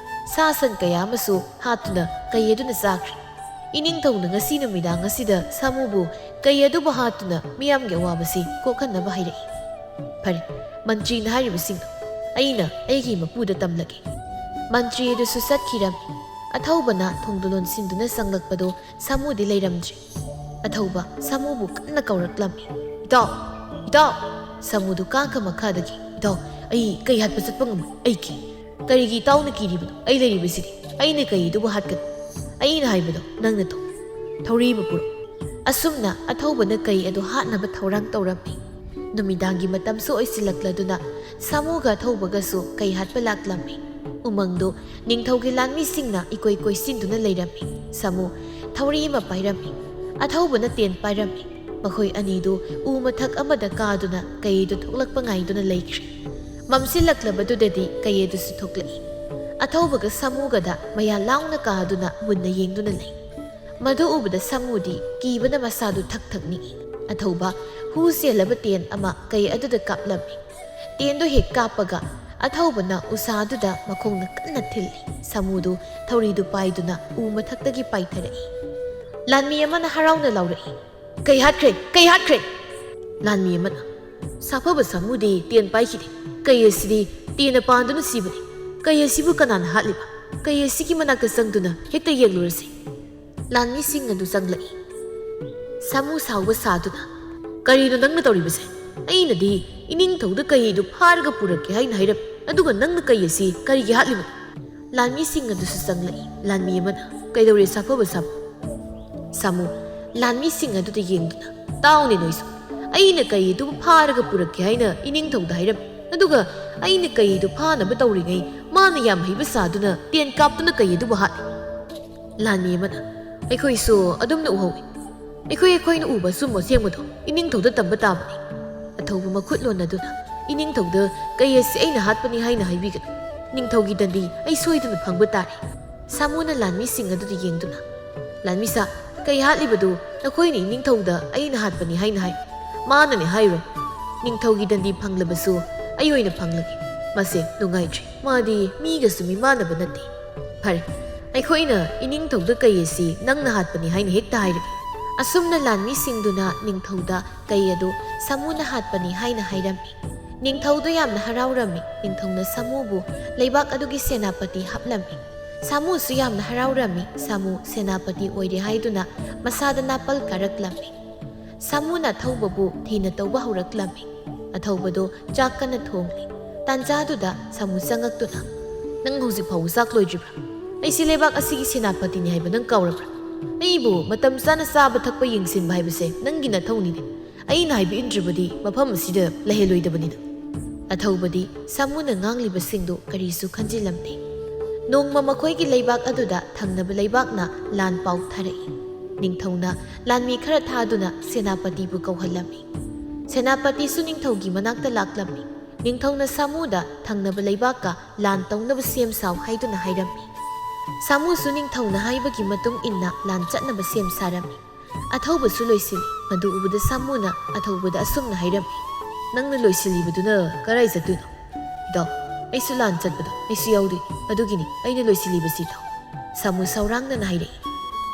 ꯁꯥ ꯁꯟ ꯀꯌꯥ ꯑꯃꯁꯨ ꯍꯥꯠꯇꯨꯅ ꯀꯩ ꯑꯗꯨꯅ ꯆꯥꯈ꯭ꯔꯦ꯫ ꯏꯅꯤꯡꯊꯧꯅ ꯉꯁꯤ ꯅꯨꯃꯤꯗꯥꯡ ꯑꯁꯤꯗ ꯁꯥꯃꯨꯕꯨ ꯀꯩ ꯑꯗꯨꯕꯨ ꯍꯥꯠꯇꯨꯅ ꯃꯤꯌꯥꯝꯒꯤ ꯑꯋꯥꯕꯁꯤ ꯀꯣꯛꯍꯟꯅꯕ ꯍꯥꯏꯔꯛꯏ꯫ ꯐꯔꯦ, ꯃꯟꯇ꯭ꯔꯤꯅ ꯍꯥꯏꯔꯤꯕꯁꯤꯡꯗꯣ ꯑꯩꯅ ꯑꯩꯒꯤ ꯃꯄꯨꯗ ꯇꯝꯂꯒꯦ꯫ ꯃꯟꯇ꯭ꯔꯤ ꯑꯗꯨꯁꯨ ꯆꯠꯈꯤꯔꯝꯃꯤ꯫ ꯑꯊꯧꯕꯅ ꯊꯣꯡꯗꯣ ꯂꯣꯟꯁꯤꯟꯗꯨꯅ ꯆꯪꯂꯛꯄꯗꯣ ꯁꯥꯃꯨꯗꯤ ꯂꯩꯔꯝꯗ꯭ꯔꯦ꯫ ꯑꯊꯧꯕ ꯁꯥꯃꯨꯕꯨ ꯀꯟꯅ ꯀꯧꯔꯛꯂꯝꯃꯤ꯫ "ꯏꯇꯥꯎ! ꯏꯇꯥꯎ!" ꯁꯥꯃꯨꯗꯨ ꯀꯥꯡꯈ ꯃꯈꯥꯗꯒꯤ, "ꯏꯇꯥꯎ, ꯑꯩ ꯀꯩ ꯍꯥꯠꯄ ꯆꯠꯄ ꯉꯝꯃꯣꯏ, ꯑꯩ ꯀꯤ꯫" "ꯀꯔꯤꯒꯤ ꯏꯇꯥꯎꯅ ꯀꯤꯔꯤꯕꯅꯣ? ꯑꯩ ꯂꯩꯔꯤꯕꯁꯤꯗꯤ꯫ ꯑꯩꯅ ꯀꯩ ꯑꯗꯨꯕꯨ ꯍꯥꯠꯀꯅꯤ꯫ ꯑꯩꯅ ꯍꯥꯏꯕꯗꯣ ꯅꯪꯅ ꯇꯧ꯫ ꯊꯧꯔꯤ ꯑꯃ ꯄꯨꯔꯛꯎ꯫" ꯑꯁꯨꯝꯅ ꯑꯊꯧꯕꯅ ꯀꯩ ꯑꯗꯨ ꯍꯥꯠꯅꯕ ꯊꯧꯔꯥꯡ ꯇꯧꯔꯝꯃꯤ꯫ ꯅꯨꯃꯤꯗꯥꯡꯒꯤ ꯃꯇꯝꯁꯨ ꯑꯣꯏꯁꯤꯜꯂꯛꯂꯗꯨꯅ ꯁꯥꯃꯨꯒ ꯑꯊꯧꯕꯒꯁꯨ ꯀꯩ ꯍꯥꯠꯄ ꯂꯥꯛꯂꯝꯃꯤ꯫ ꯎꯃꯪꯗꯨ ꯅꯤꯡꯊꯧꯒꯤ ꯂꯥꯟꯃꯤꯁꯤꯡꯅ ꯏꯀꯣꯏ ꯀꯣꯏꯁꯤꯟꯗꯨꯅ ꯂꯩꯔꯝꯃꯤ꯫ ꯁꯥꯃꯨ ꯊꯧꯔꯤ ꯑꯃ ꯄꯥꯏꯔꯝꯃꯤ꯫ ꯑꯊꯧꯕꯅ ꯇꯦꯟ ꯄꯥꯏꯔꯝꯃꯤ꯫ ꯃꯈꯣꯏ ꯑꯅꯤꯗꯨ ꯎ ꯃꯊꯛ ꯑꯃꯗ ꯀꯥꯗꯨꯅ ꯀꯩꯗꯨ ꯊꯣꯛꯂꯛꯄ ꯉꯥꯏꯗꯨꯅ ꯂꯩꯈ꯭ꯔꯦ꯫ ꯃꯝꯁꯤꯜꯂꯛꯂꯕꯗꯨꯗꯗꯤ ꯀꯩ ꯑꯗꯨꯁꯨ ꯊꯣꯛꯂꯛꯏ꯫ ꯑꯊꯧꯕꯒ ꯁꯥꯃꯨꯒꯗ ꯃꯌꯥ ꯂꯥꯎꯅ ꯀꯥꯗꯨꯅ ꯃꯨꯟꯅ ꯌꯦꯡꯗꯨꯅ ꯂꯩ꯫ ꯃꯗꯨ ꯎꯕꯗ ꯁꯥꯃꯨꯗꯤ ꯀꯤꯕꯅ ꯃꯁꯥꯗꯨ ꯊꯛ ꯊꯛ ꯅꯤꯛꯏ꯫ ꯑꯊꯧꯕ ꯍꯨ ꯆꯦꯜꯂꯕ ꯇꯦꯟ ꯑꯃ ꯀꯩ ꯑꯗꯨꯗ ꯀꯥꯞꯂꯝꯃꯤ꯫ ꯇꯦꯟꯗꯨ ꯍꯦꯛ ꯀꯥꯞꯄꯒ ꯑꯊꯧꯕꯅ ꯎꯁꯥꯗꯨꯗ ꯃꯈꯣꯡꯅ ꯀꯟꯅ ꯊꯤꯜꯂꯤ꯫ ꯁꯥꯃꯨꯗꯨ ꯊꯧꯔꯤꯗꯨ ꯄꯥꯏꯗꯨꯅ ꯎ ꯃꯊꯛꯇꯒꯤ ꯄꯥꯏꯊꯔꯛꯏ꯫ ꯂꯥꯟꯃꯤ ꯑꯃꯅ ꯍꯔꯥꯎꯅ ꯂꯥꯎꯔꯛꯏ, "ꯀꯩ ꯍꯥꯠꯈ꯭ꯔꯦ! ꯀꯩ ꯍꯥꯠꯈ꯭ꯔꯦ!" ꯂꯥꯟꯃꯤ ꯑꯃꯅ, "ꯁꯥꯐꯕ ꯁꯥꯃꯨꯗꯤ ꯇꯦꯟ ꯄꯥꯏꯈꯤꯗꯦ꯫ ꯀꯩ ꯑꯁꯤꯗꯤ ꯇꯦꯟꯅ ꯄꯥꯟꯗꯨꯅ ꯁꯤꯕꯅꯤ꯫ ꯀꯩ ꯑꯁꯤꯕꯨ ꯀꯅꯥꯅ ꯍꯥꯠꯂꯤꯕ? ꯀꯩ ꯑꯁꯤꯒꯤ ꯃꯅꯥꯛꯇ ꯆꯪꯗꯨꯅ ꯍꯦꯛꯇ ꯌꯦꯡꯂꯨꯔꯁꯤ꯫" ꯂꯥꯟꯃꯤꯁꯤꯡ ꯑꯗꯨ ꯆꯪꯂꯛꯏ꯫ ꯁꯥꯃꯨ ꯁꯥꯎꯕ ꯁꯥꯗꯨꯅ, "ꯀꯔꯤꯅꯣ ꯅꯪꯅ ꯇꯧꯔꯤꯕꯁꯦ? ꯑꯩꯅꯗꯤ ꯏꯅꯤꯡꯊꯧꯗ ꯀꯩꯗꯨ ꯐꯥꯔꯒ ꯄꯨꯔꯛꯀꯦ ꯍꯥꯏꯅ ꯍꯥꯏꯔꯝꯃꯤ, ꯑꯗꯨꯒ ꯅꯪꯅ ꯀꯩ ꯑꯁꯤ ꯀꯔꯤꯒꯤ ꯍꯥꯠꯂꯤꯕꯅꯣ?" ꯂꯥꯟꯃꯤꯁꯤꯡ ꯑꯗꯨꯁꯨ ꯆꯪꯂꯛꯏ꯫ ꯂꯥꯟꯃꯤ ꯑꯃꯅ, "ꯀꯩꯗꯧꯔꯦ ꯁꯥꯐꯕ ꯁꯥꯃꯨ?" ꯁꯥꯃꯨ ꯂꯥꯟꯃꯤꯁꯤꯡ ꯑꯗꯨꯗ ꯌꯦꯡꯗꯨꯅ, "ꯇꯥꯎꯅꯦ ꯅꯣꯏꯁꯨ, ꯑꯩꯅ ꯀꯩ ꯑꯗꯨꯕꯨ ꯐꯥꯔꯒ ꯄꯨꯔꯛꯀꯦ ꯍꯥꯏꯅ ꯏꯅꯤꯡꯊꯧꯗ ꯍꯥꯏꯔꯝꯃꯤ, ꯑꯗꯨꯒ ꯑꯩꯅ ꯀꯩ ꯑꯗꯨ ꯐꯥꯅꯕ ꯇꯧꯔꯤꯉꯩ ꯃꯥꯅ ꯌꯥꯝ ꯍꯩꯕ ꯁꯥꯗꯨꯅ ꯇꯦꯟ ꯀꯥꯞꯇꯨꯅ ꯀꯩ ꯑꯗꯨꯕꯨ ꯍꯥꯠꯂꯤ꯫" ꯂꯥꯟꯃꯤ ꯑꯃꯅ, "ꯑꯩꯈꯣꯏꯁꯨ ꯑꯗꯨꯝꯅ ꯎꯍꯧꯏ꯫ ꯑꯩꯈꯣꯏ ꯑꯩꯈꯣꯏꯅ ꯎꯕ ꯑꯆꯨꯝꯕ ꯑꯁꯦꯡꯕꯗꯣ ꯏꯅꯤꯡꯊꯧꯗ ꯇꯝꯕ ꯇꯥꯕꯅꯤ꯫" ꯑꯊꯧꯕ ꯃꯈꯨꯠ ꯂꯣꯟꯅꯗꯨꯅ, "ꯏꯅꯤꯡꯊꯧꯗ ꯀꯩ ꯑꯁꯤ ꯑꯩꯅ ꯍꯥꯠꯄꯅꯤ ꯍꯥꯏꯅ ꯍꯥꯏꯕꯤꯒꯅꯨ꯫ ꯅꯤꯡꯊꯧꯒꯤ ꯗꯟꯗꯤ ꯑꯩ ꯁꯣꯏꯗꯅ ꯐꯪꯕ ꯇꯥꯔꯦ꯫" ꯁꯥꯃꯨꯅ ꯂꯥꯟꯃꯤꯁꯤꯡ ꯑꯗꯨꯗ ꯌꯦꯡꯗꯨꯅ, "ꯂꯥꯟꯃꯤꯁꯥ, ꯀꯩ ꯍꯥꯠꯂꯤꯕꯗꯨ ꯅꯈꯣꯏꯅ ꯏꯅꯤꯡꯊꯧꯗ ꯑꯩꯅ ꯍꯥꯠꯄꯅꯤ ꯍꯥꯏꯅ ꯍꯥꯏ꯫ ꯃꯥꯅꯅꯦ ꯍꯥꯏꯔꯣ꯫ ꯅꯤꯡꯊꯧꯒꯤ ꯗꯟꯗꯤ ꯐꯪꯂꯕꯁꯨ ꯑꯩ ꯑꯣꯏꯅ ꯐꯪꯂꯒꯦ꯫ "ꯃꯁꯦ ꯅꯨꯡꯉꯥꯏꯇ꯭ꯔꯦ, ꯃꯥꯗꯤ ꯃꯤꯒꯁꯨ ꯃꯤꯃꯥꯟꯅꯕ ꯅꯠꯇꯦ꯫ ꯐꯔꯦ, ꯑꯩꯈꯣꯏꯅ ꯏꯅꯤꯡꯊꯧꯗ ꯀꯩ ꯑꯁꯤ ꯅꯪꯅ ꯍꯥꯠꯄꯅꯤ ꯍꯥꯏꯅ ꯍꯦꯛꯇ ꯍꯥꯏꯔꯒꯦ꯫" ꯑꯁꯨꯝꯅ ꯂꯥꯟꯃꯤꯁꯤꯡꯗꯨꯅ ꯅꯤꯡꯊꯧꯗ ꯀꯩ ꯑꯗꯨ ꯁꯥꯃꯨꯅ ꯍꯥꯠꯄꯅꯤ ꯍꯥꯏꯅ ꯍꯥꯏꯔꯝꯃꯤ꯫ ꯅꯤꯡꯊꯧꯗꯨ ꯌꯥꯝꯅ ꯍꯔꯥꯎꯔꯝꯃꯤ꯫ ꯅꯤꯡꯊꯧꯅ ꯁꯥꯃꯨꯕꯨ ꯂꯩꯕꯥꯛ ꯑꯗꯨꯒꯤ ꯁꯦꯅꯥꯄꯇꯤ ꯍꯥꯞꯂꯝꯃꯤ꯫ ꯁꯥꯃꯨꯁꯨ ꯌꯥꯝꯅ ꯍꯔꯥꯎꯔꯝꯃꯤ꯫ ꯁꯥꯃꯨ ꯁꯦꯅꯥꯄꯇꯤ ꯑꯣꯏꯔꯦ ꯍꯥꯏꯗꯨꯅ ꯃꯁꯥꯗ ꯅꯥꯄꯜ ꯀꯥꯔꯛꯂꯝꯃꯤ꯫ ꯁꯥꯃꯨꯅ ꯑꯊꯧꯕꯕꯨ ꯊꯤꯅ ꯇꯧꯕ ꯍꯧꯔꯛꯂꯝꯃꯤ꯫ ꯑꯊꯧꯕꯗꯨ ꯆꯥꯛ ꯀꯟꯅ ꯊꯣꯡꯂꯤ꯫ ꯇꯥꯟꯖꯥꯗꯨꯗ ꯁꯥꯃꯨ ꯆꯪꯉꯛꯇꯨꯅ, "ꯅꯪ ꯍꯧꯖꯤꯛ ꯐꯥꯎꯕ ꯆꯥꯛ ꯂꯣꯏꯗ꯭ꯔꯤꯕ꯭ꯔꯥ? ꯑꯩꯁꯦ ꯂꯩꯕꯥꯛ ꯑꯁꯤꯒꯤ ꯁꯦꯅꯥꯄꯇꯤꯅꯤ ꯍꯥꯏꯕ ꯅꯪ ꯀꯥꯎꯔꯕ꯭ꯔꯥ? ꯑꯩꯕꯨ ꯃꯇꯝ ꯆꯥꯅ ꯆꯥꯕ ꯊꯛꯄ ꯌꯦꯡꯁꯤꯟꯕ ꯍꯥꯏꯕꯁꯦ ꯅꯪꯒꯤ ꯅꯊꯧꯅꯤꯅꯦ꯫ ꯑꯩꯅ ꯍꯥꯏꯕ ꯏꯟꯗ꯭ꯔꯕꯗꯤ ꯃꯐꯝ ꯑꯁꯤꯗ ꯂꯩꯍꯜꯂꯣꯏꯗꯕꯅꯤꯅ꯫" ꯑꯊꯧꯕꯗꯤ ꯁꯥꯃꯨꯅ ꯉꯥꯡꯂꯤꯕꯁꯤꯡꯗꯨ ꯀꯔꯤꯁꯨ ꯈꯟꯖꯤꯜꯂꯝꯗꯦ꯫ ꯅꯣꯡꯃ ꯃꯈꯣꯏꯒꯤ ꯂꯩꯕꯥꯛ ꯑꯗꯨꯗ ꯊꯪꯅꯕ ꯂꯩꯕꯥꯛꯅ ꯂꯥꯟ ꯄꯥꯎ ꯊꯥꯔꯛꯏ꯫ ꯅꯤꯡꯊꯧꯅ ꯂꯥꯟꯃꯤ ꯈꯔ ꯊꯥꯗꯨꯅ ꯁꯦꯅꯥꯄꯇꯤꯕꯨ ꯀꯧꯍꯜꯂꯝꯃꯤ꯫ ꯁꯦꯅꯥꯄꯇꯤꯁꯨ ꯅꯤꯡꯊꯧꯒꯤ ꯃꯅꯥꯛꯇ ꯂꯥꯛꯂꯝꯃꯤ꯫ ꯅꯤꯡꯊꯧꯅ ꯁꯥꯃꯨꯗ ꯊꯪꯅꯕ ꯂꯩꯕꯥꯛꯀ ꯂꯥꯟ ꯇꯧꯅꯕ ꯁꯦꯝ ꯁꯥꯎ ꯍꯥꯏꯗꯨꯅ ꯍꯥꯏꯔꯝꯃꯤ꯫ ꯁꯥꯃꯨꯁꯨ ꯅꯤꯡꯊꯧꯅ ꯍꯥꯏꯕꯒꯤ ꯃꯇꯨꯡ ꯏꯟꯅ ꯂꯥꯟ ꯆꯠꯅꯕ ꯁꯦꯝ ꯁꯥꯔꯝꯃꯤ꯫ ꯑꯊꯧꯕꯁꯨ ꯂꯣꯏꯁꯤꯜꯂꯤ꯫ ꯃꯗꯨ ꯎꯕꯗ ꯁꯥꯃꯨꯅ ꯑꯊꯧꯕꯗ ꯑꯁꯨꯝꯅ ꯍꯥꯏꯔꯝꯃꯤ, "ꯅꯪꯅ ꯂꯣꯏꯁꯤꯜꯂꯤꯕꯗꯨꯅ ꯀꯔꯥꯏ ꯆꯠꯇꯣꯏꯅꯣ?" "ꯏꯇꯥꯎ, ꯑꯩꯁꯨ ꯂꯥꯟ ꯆꯠꯄꯗꯣ ꯑꯩꯁꯨ ꯌꯥꯎꯗꯣꯏ, ꯑꯗꯨꯒꯤꯅꯤ ꯑꯩꯅ ꯂꯣꯏꯁꯤꯜꯂꯤꯕꯁꯤ ꯏꯇꯥꯎ꯫" ꯁꯥꯃꯨ ꯁꯥꯎꯔꯥꯡꯅꯅ ꯍꯥꯏꯔꯛꯏ,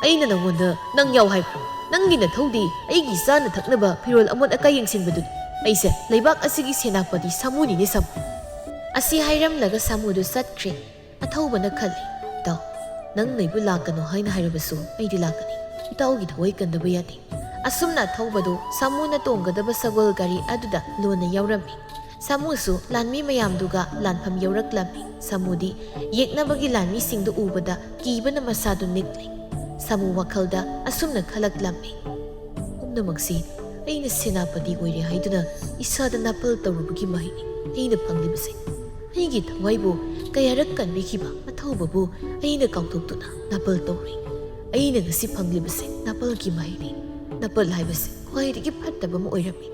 "ꯑꯩꯅ ꯅꯪꯉꯣꯟꯗ ꯅꯪ ꯌꯥꯎ ꯍꯥꯏꯕ꯭ꯔꯣ? ꯅꯪꯒꯤ ꯅꯊꯧꯗꯤ ꯑꯩꯒꯤ ꯆꯥꯅ ꯊꯛꯅꯕ ꯐꯤꯔꯣꯜ ꯑꯃꯣꯠ ꯑꯀꯥꯏ ꯌꯦꯡꯁꯤꯟꯕꯗꯨꯅꯤ꯫ ꯑꯩꯁꯦ ꯂꯩꯕꯥꯛ ꯑꯁꯤꯒꯤ ꯁꯦꯅꯥꯄꯇꯤ ꯁꯥꯃꯨꯅꯤꯅꯦ ꯁꯥꯃꯨ꯫" ꯑꯁꯤ ꯍꯥꯏꯔꯝꯂꯒ ꯁꯥꯃꯨꯗꯨ ꯆꯠꯈ꯭ꯔꯦ꯫ ꯑꯊꯧꯕꯅ ꯈꯜꯂꯤ, "ꯏꯇꯥꯎ, ꯅꯪꯅ ꯑꯩꯕꯨ ꯂꯥꯛꯀꯅꯨ ꯍꯥꯏꯅ ꯍꯥꯏꯔꯕꯁꯨ ꯑꯩꯗꯤ ꯂꯥꯛꯀꯅꯤ꯫ ꯏꯇꯥꯎꯒꯤ ꯊꯋꯥꯏ ꯀꯟꯗꯕ ꯌꯥꯗꯦ꯫" ꯑꯁꯨꯝꯅ ꯑꯊꯧꯕꯗꯨ ꯁꯥꯃꯨꯅ ꯇꯣꯡꯒꯗꯕ ꯁꯒꯣꯜ ꯒꯥꯔꯤ ꯑꯗꯨꯗ ꯂꯣꯟꯅ ꯌꯥꯎꯔꯝꯃꯤ꯫ ꯁꯥꯃꯨꯁꯨ ꯂꯥꯟꯃꯤ ꯃꯌꯥꯝꯗꯨꯒ ꯂꯥꯟꯐꯝ ꯌꯧꯔꯛꯂꯝꯃꯤ꯫ ꯁꯥꯃꯨꯗꯤ ꯌꯦꯛꯅꯕꯒꯤ ꯂꯥꯟꯃꯤꯁꯤꯡꯗꯨ ꯎꯕꯗ ꯀꯤꯕꯅ ꯃꯁꯥꯗꯨ ꯅꯤꯛꯂꯤ꯫ ꯁꯥꯃꯨ ꯋꯥꯈꯜꯗ ꯑꯁꯨꯝꯅ ꯈꯜꯂꯛꯂꯝꯃꯤ, "ꯄꯨꯝꯅꯃꯛꯁꯤ ꯑꯩꯅ ꯁꯦꯅꯥꯄꯇꯤ ꯑꯣꯏꯔꯦ ꯍꯥꯏꯗꯨꯅ ꯏꯁꯥꯗ ꯅꯥꯄꯜ ꯇꯧꯔꯨꯕꯒꯤ ꯃꯍꯩꯅꯤ ꯑꯩꯅ ꯐꯪꯂꯤꯕꯁꯦ꯫ ꯑꯩꯒꯤ ꯊꯋꯥꯏꯕꯨ ꯀꯌꯥꯔꯛ ꯀꯟꯕꯤꯈꯤꯕ ꯑꯊꯧꯕꯕꯨ ꯑꯩꯅ ꯀꯥꯎꯊꯣꯛꯇꯨꯅ ꯅꯥꯄꯜ ꯇꯧꯔꯨꯏ꯫ ꯑꯩꯅ ꯉꯁꯤ ꯐꯪꯂꯤꯕꯁꯦ ꯅꯥꯄꯜꯒꯤ ꯃꯍꯩꯅꯤ꯫ ꯅꯥꯄꯜ ꯍꯥꯏꯕꯁꯦ ꯈ꯭ꯋꯥꯏꯗꯒꯤ ꯐꯠꯇꯕ ꯑꯃ ꯑꯣꯏꯔꯝꯃꯤ꯫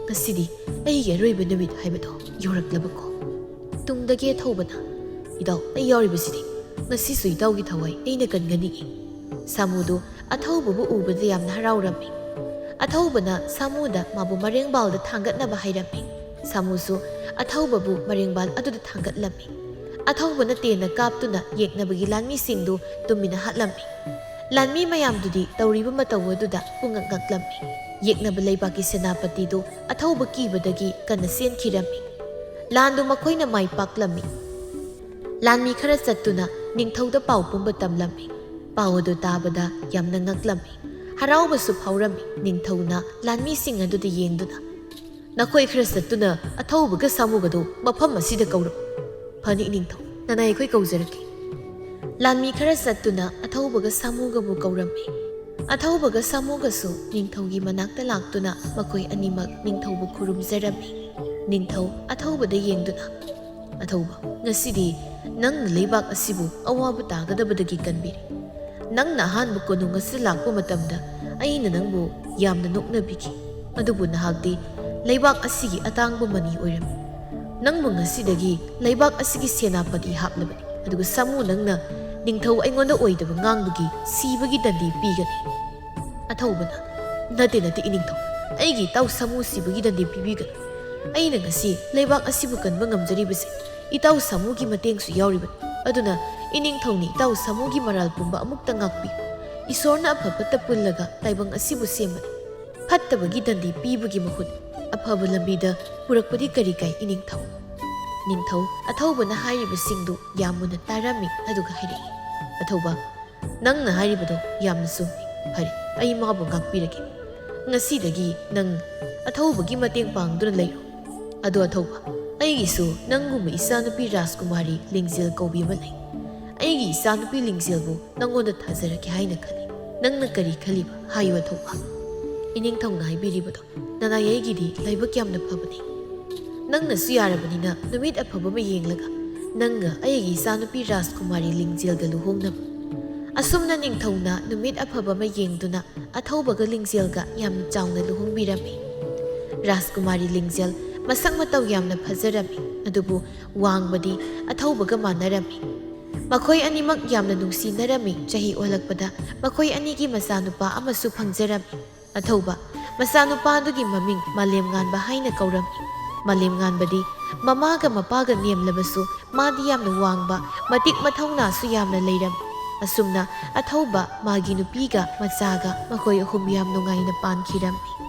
ꯉꯁꯤꯗꯤ ꯑꯩꯒꯤ ꯑꯔꯣꯏꯕ ꯅꯨꯃꯤꯠ ꯍꯥꯏꯕꯗꯣ ꯌꯧꯔꯛꯂꯕꯀꯣ?" ꯇꯨꯡꯗꯒꯤ ꯑꯊꯧꯕꯅ, "ꯏꯇꯥꯎ, ꯑꯩ ꯌꯥꯎꯔꯤꯕꯁꯤꯗꯤ ꯉꯁꯤꯁꯨ ꯏꯇꯥꯎꯒꯤ ꯊꯋꯥꯏ ꯑꯩꯅ ꯀꯟꯒꯅꯤꯌꯦ꯫" ꯁꯥꯃꯨꯗꯨ ꯑꯊꯧꯕꯕꯨ ꯎꯕꯗ ꯌꯥꯝꯅ ꯍꯔꯥꯎꯔꯝꯃꯤ꯫ ꯑꯊꯧꯕꯅ ꯁꯥꯃꯨꯗ ꯃꯥꯕꯨ ꯃꯔꯦꯡꯕꯥꯜꯗ ꯊꯥꯡꯒꯠꯅꯕ ꯍꯥꯏꯔꯝꯃꯤ꯫ ꯁꯥꯃꯨꯁꯨ ꯑꯊꯧꯕꯕꯨ ꯃꯔꯦꯡꯕꯥꯜ ꯑꯗꯨꯗ ꯊꯥꯡꯒꯠꯂꯝꯃꯤ꯫ ꯑꯊꯧꯕꯅ ꯇꯦꯟꯅ ꯀꯥꯞꯇꯨꯅ ꯌꯦꯛꯅꯕꯒꯤ ꯂꯥꯟꯃꯤꯁꯤꯡꯗꯨ ꯇꯨꯃꯤꯟꯅ ꯍꯥꯠꯂꯝꯃꯤ꯫ ꯂꯥꯟꯃꯤ ꯃꯌꯥꯝꯗꯨꯗꯤ ꯇꯧꯔꯤꯕ ꯃꯇꯧ ꯑꯗꯨꯗ ꯄꯨꯡꯉꯛ ꯉꯛꯂꯝꯃꯤ꯫ ꯌꯦꯛꯅꯕ ꯂꯩꯕꯥꯛꯀꯤ ꯁꯦꯅꯥꯄꯇꯤꯗꯨ ꯑꯊꯧꯕ ꯀꯤꯕꯗꯒꯤ ꯀꯟꯅ ꯆꯦꯟꯈꯤꯔꯝꯃꯤ꯫ ꯂꯥꯟꯗꯨ ꯃꯈꯣꯏꯅ ꯃꯥꯏ ꯄꯥꯛꯂꯝꯃꯤ꯫ ꯂꯥꯟꯃꯤ ꯈꯔ ꯆꯠꯇꯨꯅ ꯅꯤꯡꯊꯧꯗ ꯄꯥꯎ ꯄꯨꯝꯕ ꯇꯝꯂꯝꯃꯤ꯫ ꯄꯥꯎ ꯑꯗꯨ ꯇꯥꯕꯗ ꯌꯥꯝꯅ ꯉꯛꯂꯝꯃꯤ꯫ ꯍꯔꯥꯎꯕꯁꯨ ꯐꯥꯎꯔꯝꯃꯤ꯫ ꯅꯤꯡꯊꯧꯅ ꯂꯥꯟꯃꯤꯁꯤꯡ ꯑꯗꯨꯗ ꯌꯦꯡꯗꯨꯅ, "ꯅꯈꯣꯏ ꯈꯔ ꯆꯠꯇꯨꯅ ꯑꯊꯧꯕꯒ ꯁꯥꯃꯨꯒꯗꯨ ꯃꯐꯝ ꯑꯁꯤꯗ ꯀꯧꯔꯛꯎ꯫ ꯐꯅꯤ ꯏꯅꯤꯡꯊꯧ, ꯅꯅꯥꯏ ꯑꯩꯈꯣꯏ ꯀꯧꯖꯔꯛꯀꯦ꯫" ꯂꯥꯟꯃꯤ ꯈꯔ ꯆꯠꯇꯨꯅ ꯑꯊꯧꯕꯒ ꯁꯥꯃꯨꯒꯕꯨ ꯀꯧꯔꯝꯃꯤ꯫ ꯑꯊꯧꯕꯒ ꯁꯥꯃꯨꯒꯁꯨ ꯅꯤꯡꯊꯧꯒꯤ ꯃꯅꯥꯛꯇ ꯂꯥꯛꯇꯨꯅ ꯃꯈꯣꯏ ꯑꯅꯤꯃꯛ ꯅꯤꯡꯊꯧꯕꯨ ꯈꯨꯔꯨꯝꯖꯔꯝꯃꯤ꯫ ꯅꯤꯡꯊꯧ ꯑꯊꯧꯕꯗ ꯌꯦꯡꯗꯨꯅ, "ꯑꯊꯧꯕ, ꯉꯁꯤꯗꯤ ꯅꯪꯅ ꯂꯩꯕꯥꯛ ꯑꯁꯤꯕꯨ ꯑꯋꯥꯕ ꯇꯥꯒꯗꯕꯗꯒꯤ ꯀꯟꯕꯤꯔꯦ꯫ ꯅꯪꯅ ꯑꯍꯥꯟꯕ ꯀꯣꯅꯨꯡ ꯑꯁꯤꯗ ꯂꯥꯛꯄ ꯃꯇꯝꯗ ꯑꯩꯅ ꯅꯪꯕꯨ ꯌꯥꯝꯅ ꯅꯣꯛꯅꯕꯤꯈꯤ꯫ ꯑꯗꯨꯕꯨ ꯅꯍꯥꯛꯇꯤ ꯂꯩꯕꯥꯛ ꯑꯁꯤꯒꯤ ꯑꯇꯥꯡꯕ ꯃꯅꯤ ꯑꯣꯏꯔꯝꯃꯤ꯫ ꯅꯪꯕꯨ ꯉꯁꯤꯗꯒꯤ ꯂꯩꯕꯥꯛ ꯑꯁꯤꯒꯤ ꯁꯦꯅꯥꯄꯇꯤ ꯍꯥꯞꯂꯕꯅꯤ꯫ ꯑꯗꯨꯒ ꯁꯥꯃꯨ, ꯅꯪꯅ ꯅꯤꯡꯊꯧ ꯑꯩꯉꯣꯟꯗ ꯑꯣꯏꯗꯕ ꯉꯥꯡꯕꯒꯤ ꯁꯤꯕꯒꯤ ꯗꯟꯗꯤ ꯄꯤꯒꯅꯤ꯫" ꯑꯊꯧꯕꯅ, "ꯅꯠꯇꯦ, ꯅꯠꯇꯦ, ꯏꯅꯤꯡꯊꯧ, ꯑꯩꯒꯤ ꯏꯇꯥꯎ ꯁꯥꯃꯨ ꯁꯤꯕꯒꯤ ꯗꯟꯗꯤ ꯄꯤꯕꯤꯒꯅꯨ꯫ ꯑꯩꯅ ꯉꯁꯤ ꯂꯩꯕꯥꯛ ꯑꯁꯤꯕꯨ ꯀꯟꯕ ꯉꯝꯖꯔꯤꯕꯁꯦ ꯏꯇꯥꯎ ꯁꯥꯃꯨꯒꯤ ꯃꯇꯦꯡꯁꯨ ꯌꯥꯎꯔꯤꯕꯅꯤ꯫ ꯑꯗꯨꯅ ꯏꯅꯤꯡꯊꯧꯅꯤ ꯏꯇꯥꯎ ꯁꯥꯃꯨꯒꯤ ꯃꯔꯥꯜ ꯄꯨꯝꯕ ꯑꯃꯨꯛꯇ ꯉꯥꯛꯄꯤꯌꯨ꯫ ꯏꯁꯣꯔꯅ ꯑꯐ ꯐꯠꯇ ꯄꯨꯜꯂꯒ ꯇꯥꯏꯕꯪ ꯑꯁꯤꯕꯨ ꯁꯦꯝꯕꯅꯤ꯫ ꯐꯠꯇꯕꯒꯤ ꯗꯟꯗꯤ ꯄꯤꯕꯒꯤ ꯃꯍꯨꯠ ꯑꯐꯕ ꯂꯝꯕꯤꯗ ꯄꯨꯔꯛꯄꯗꯤ ꯀꯔꯤ ꯀꯥꯏ ꯏꯅꯤꯡꯊꯧ?" ꯅꯤꯡꯊꯧ ꯑꯊꯧꯕꯅ ꯍꯥꯏꯔꯤꯕꯁꯤꯡꯗꯨ ꯌꯥꯝ ꯃꯨꯟꯅ ꯇꯥꯔꯝꯃꯤ꯫ ꯑꯗꯨꯒ ꯍꯥꯏꯔꯛꯏ, "ꯑꯊꯧꯕ, ꯅꯪꯅ ꯍꯥꯏꯔꯤꯕꯗꯣ ꯌꯥꯝꯅ ꯆꯨꯝꯃꯤ꯫ ꯐꯔꯦ, ꯑꯩ ꯃꯥꯕꯨ ꯉꯥꯛꯄꯤꯔꯒꯦ꯫ ꯉꯁꯤꯗꯒꯤ ꯅꯪ ꯑꯊꯧꯕꯒꯤ ꯃꯇꯦꯡ ꯄꯥꯡꯗꯨꯅ ꯂꯩꯔꯣ꯫ ꯑꯗꯣ ꯑꯊꯧꯕ, ꯑꯩꯒꯤꯁꯨ ꯅꯪꯒꯨꯝꯕ ꯏꯆꯥꯅꯨꯄꯤ ꯔꯥꯖꯀꯨꯃꯥꯔꯤ ꯂꯤꯡꯖꯦꯜ ꯀꯧꯕꯤ ꯑꯃ ꯂꯩ꯫ ꯑꯩꯒꯤ ꯏꯆꯥꯅꯨꯄꯤ ꯂꯤꯡꯖꯦꯜꯕꯨ ꯅꯪꯉꯣꯟꯗ ꯊꯥꯖꯔꯛꯀꯦ ꯍꯥꯏꯅ ꯈꯜꯂꯤ꯫ ꯅꯪꯅ ꯀꯔꯤ ꯈꯜꯂꯤꯕ? ꯍꯥꯏꯌꯨ ꯑꯊꯧꯕ꯫" ꯏꯅꯤꯡꯊꯧꯅ ꯍꯥꯏꯕꯤꯔꯤꯕꯗꯣ, "ꯅꯅꯥꯏ ꯑꯩꯒꯤꯗꯤ ꯂꯥꯏꯕꯛ ꯌꯥꯝꯅ ꯐꯕꯅꯤ꯫ ꯅꯪꯅꯁꯨ ꯌꯥꯔꯕꯅꯤꯅ ꯅꯨꯃꯤꯠ ꯑꯐꯕ ꯑꯃ ꯌꯦꯡꯂꯒ ꯅꯪꯒ ꯑꯩꯒꯤ ꯏꯆꯥꯅꯨꯄꯤ ꯔꯥꯖꯀꯨꯃꯥꯔꯤ ꯂꯤꯡꯖꯦꯜꯒ ꯂꯨꯍꯣꯡꯅꯕ꯫" ꯑꯁꯨꯝꯅ ꯅꯤꯡꯊꯧꯅ ꯅꯨꯃꯤꯠ ꯑꯐꯕ ꯑꯃ ꯌꯦꯡꯗꯨꯅ ꯑꯊꯧꯕꯒ ꯂꯤꯡꯖꯦꯜꯒ ꯌꯥꯝꯅ ꯆꯥꯎꯅ ꯂꯨꯍꯣꯡꯕꯤꯔꯝꯃꯤ꯫ ꯔꯥꯖꯀꯨꯃꯥꯔꯤ ꯂꯤꯡꯖꯦꯜ ꯃꯁꯛ ꯃꯇꯧ ꯌꯥꯝꯅ ꯐꯖꯔꯝꯃꯤ, ꯑꯗꯨꯕꯨ ꯋꯥꯡꯕꯗꯤ ꯑꯊꯧꯕꯒ ꯃꯥꯟꯅꯔꯝꯃꯤ꯫ ꯃꯈꯣꯏ ꯑꯅꯤꯃꯛ ꯌꯥꯝꯅ ꯅꯨꯡꯁꯤꯅꯔꯝꯃꯤ꯫ ꯆꯍꯤ ꯑꯣꯜꯂꯛꯄꯗ ꯃꯈꯣꯏ ꯑꯅꯤꯒꯤ ꯃꯆꯥꯅꯨꯄꯥ ꯑꯃꯁꯨ ꯐꯪꯖꯔꯝꯃꯤ꯫ ꯑꯊꯧꯕ, ꯃꯆꯥꯅꯨꯄꯥ ꯑꯗꯨꯒꯤ ꯃꯃꯤꯡ ꯃꯥꯂꯦꯝꯉꯥꯟꯕ ꯍꯥꯏꯅ ꯀꯧꯔꯝꯃꯤ꯫ ꯃꯥꯂꯦꯝꯉꯥꯟꯕꯗꯤ ꯃꯃꯥꯒ ꯃꯄꯥꯒ ꯅꯦꯝꯂꯕꯁꯨ ꯃꯥꯗꯤ ꯌꯥꯝꯅ ꯋꯥꯡꯕ, ꯃꯇꯤꯛ ꯃꯊꯧꯅꯥꯁꯨ ꯌꯥꯝꯅ ꯂꯩꯔꯝꯃꯤ꯫ ꯑꯁꯨꯝꯅ ꯑꯊꯧꯕ ꯃꯥꯒꯤ ꯅꯨꯄꯤꯒ ꯃꯆꯥꯒ ꯃꯈꯣꯏ ꯑꯍꯨꯝ ꯌꯥꯝ ꯅꯨꯡꯉꯥꯏꯅ ꯄꯥꯟꯈꯤꯔꯝꯃꯤ꯫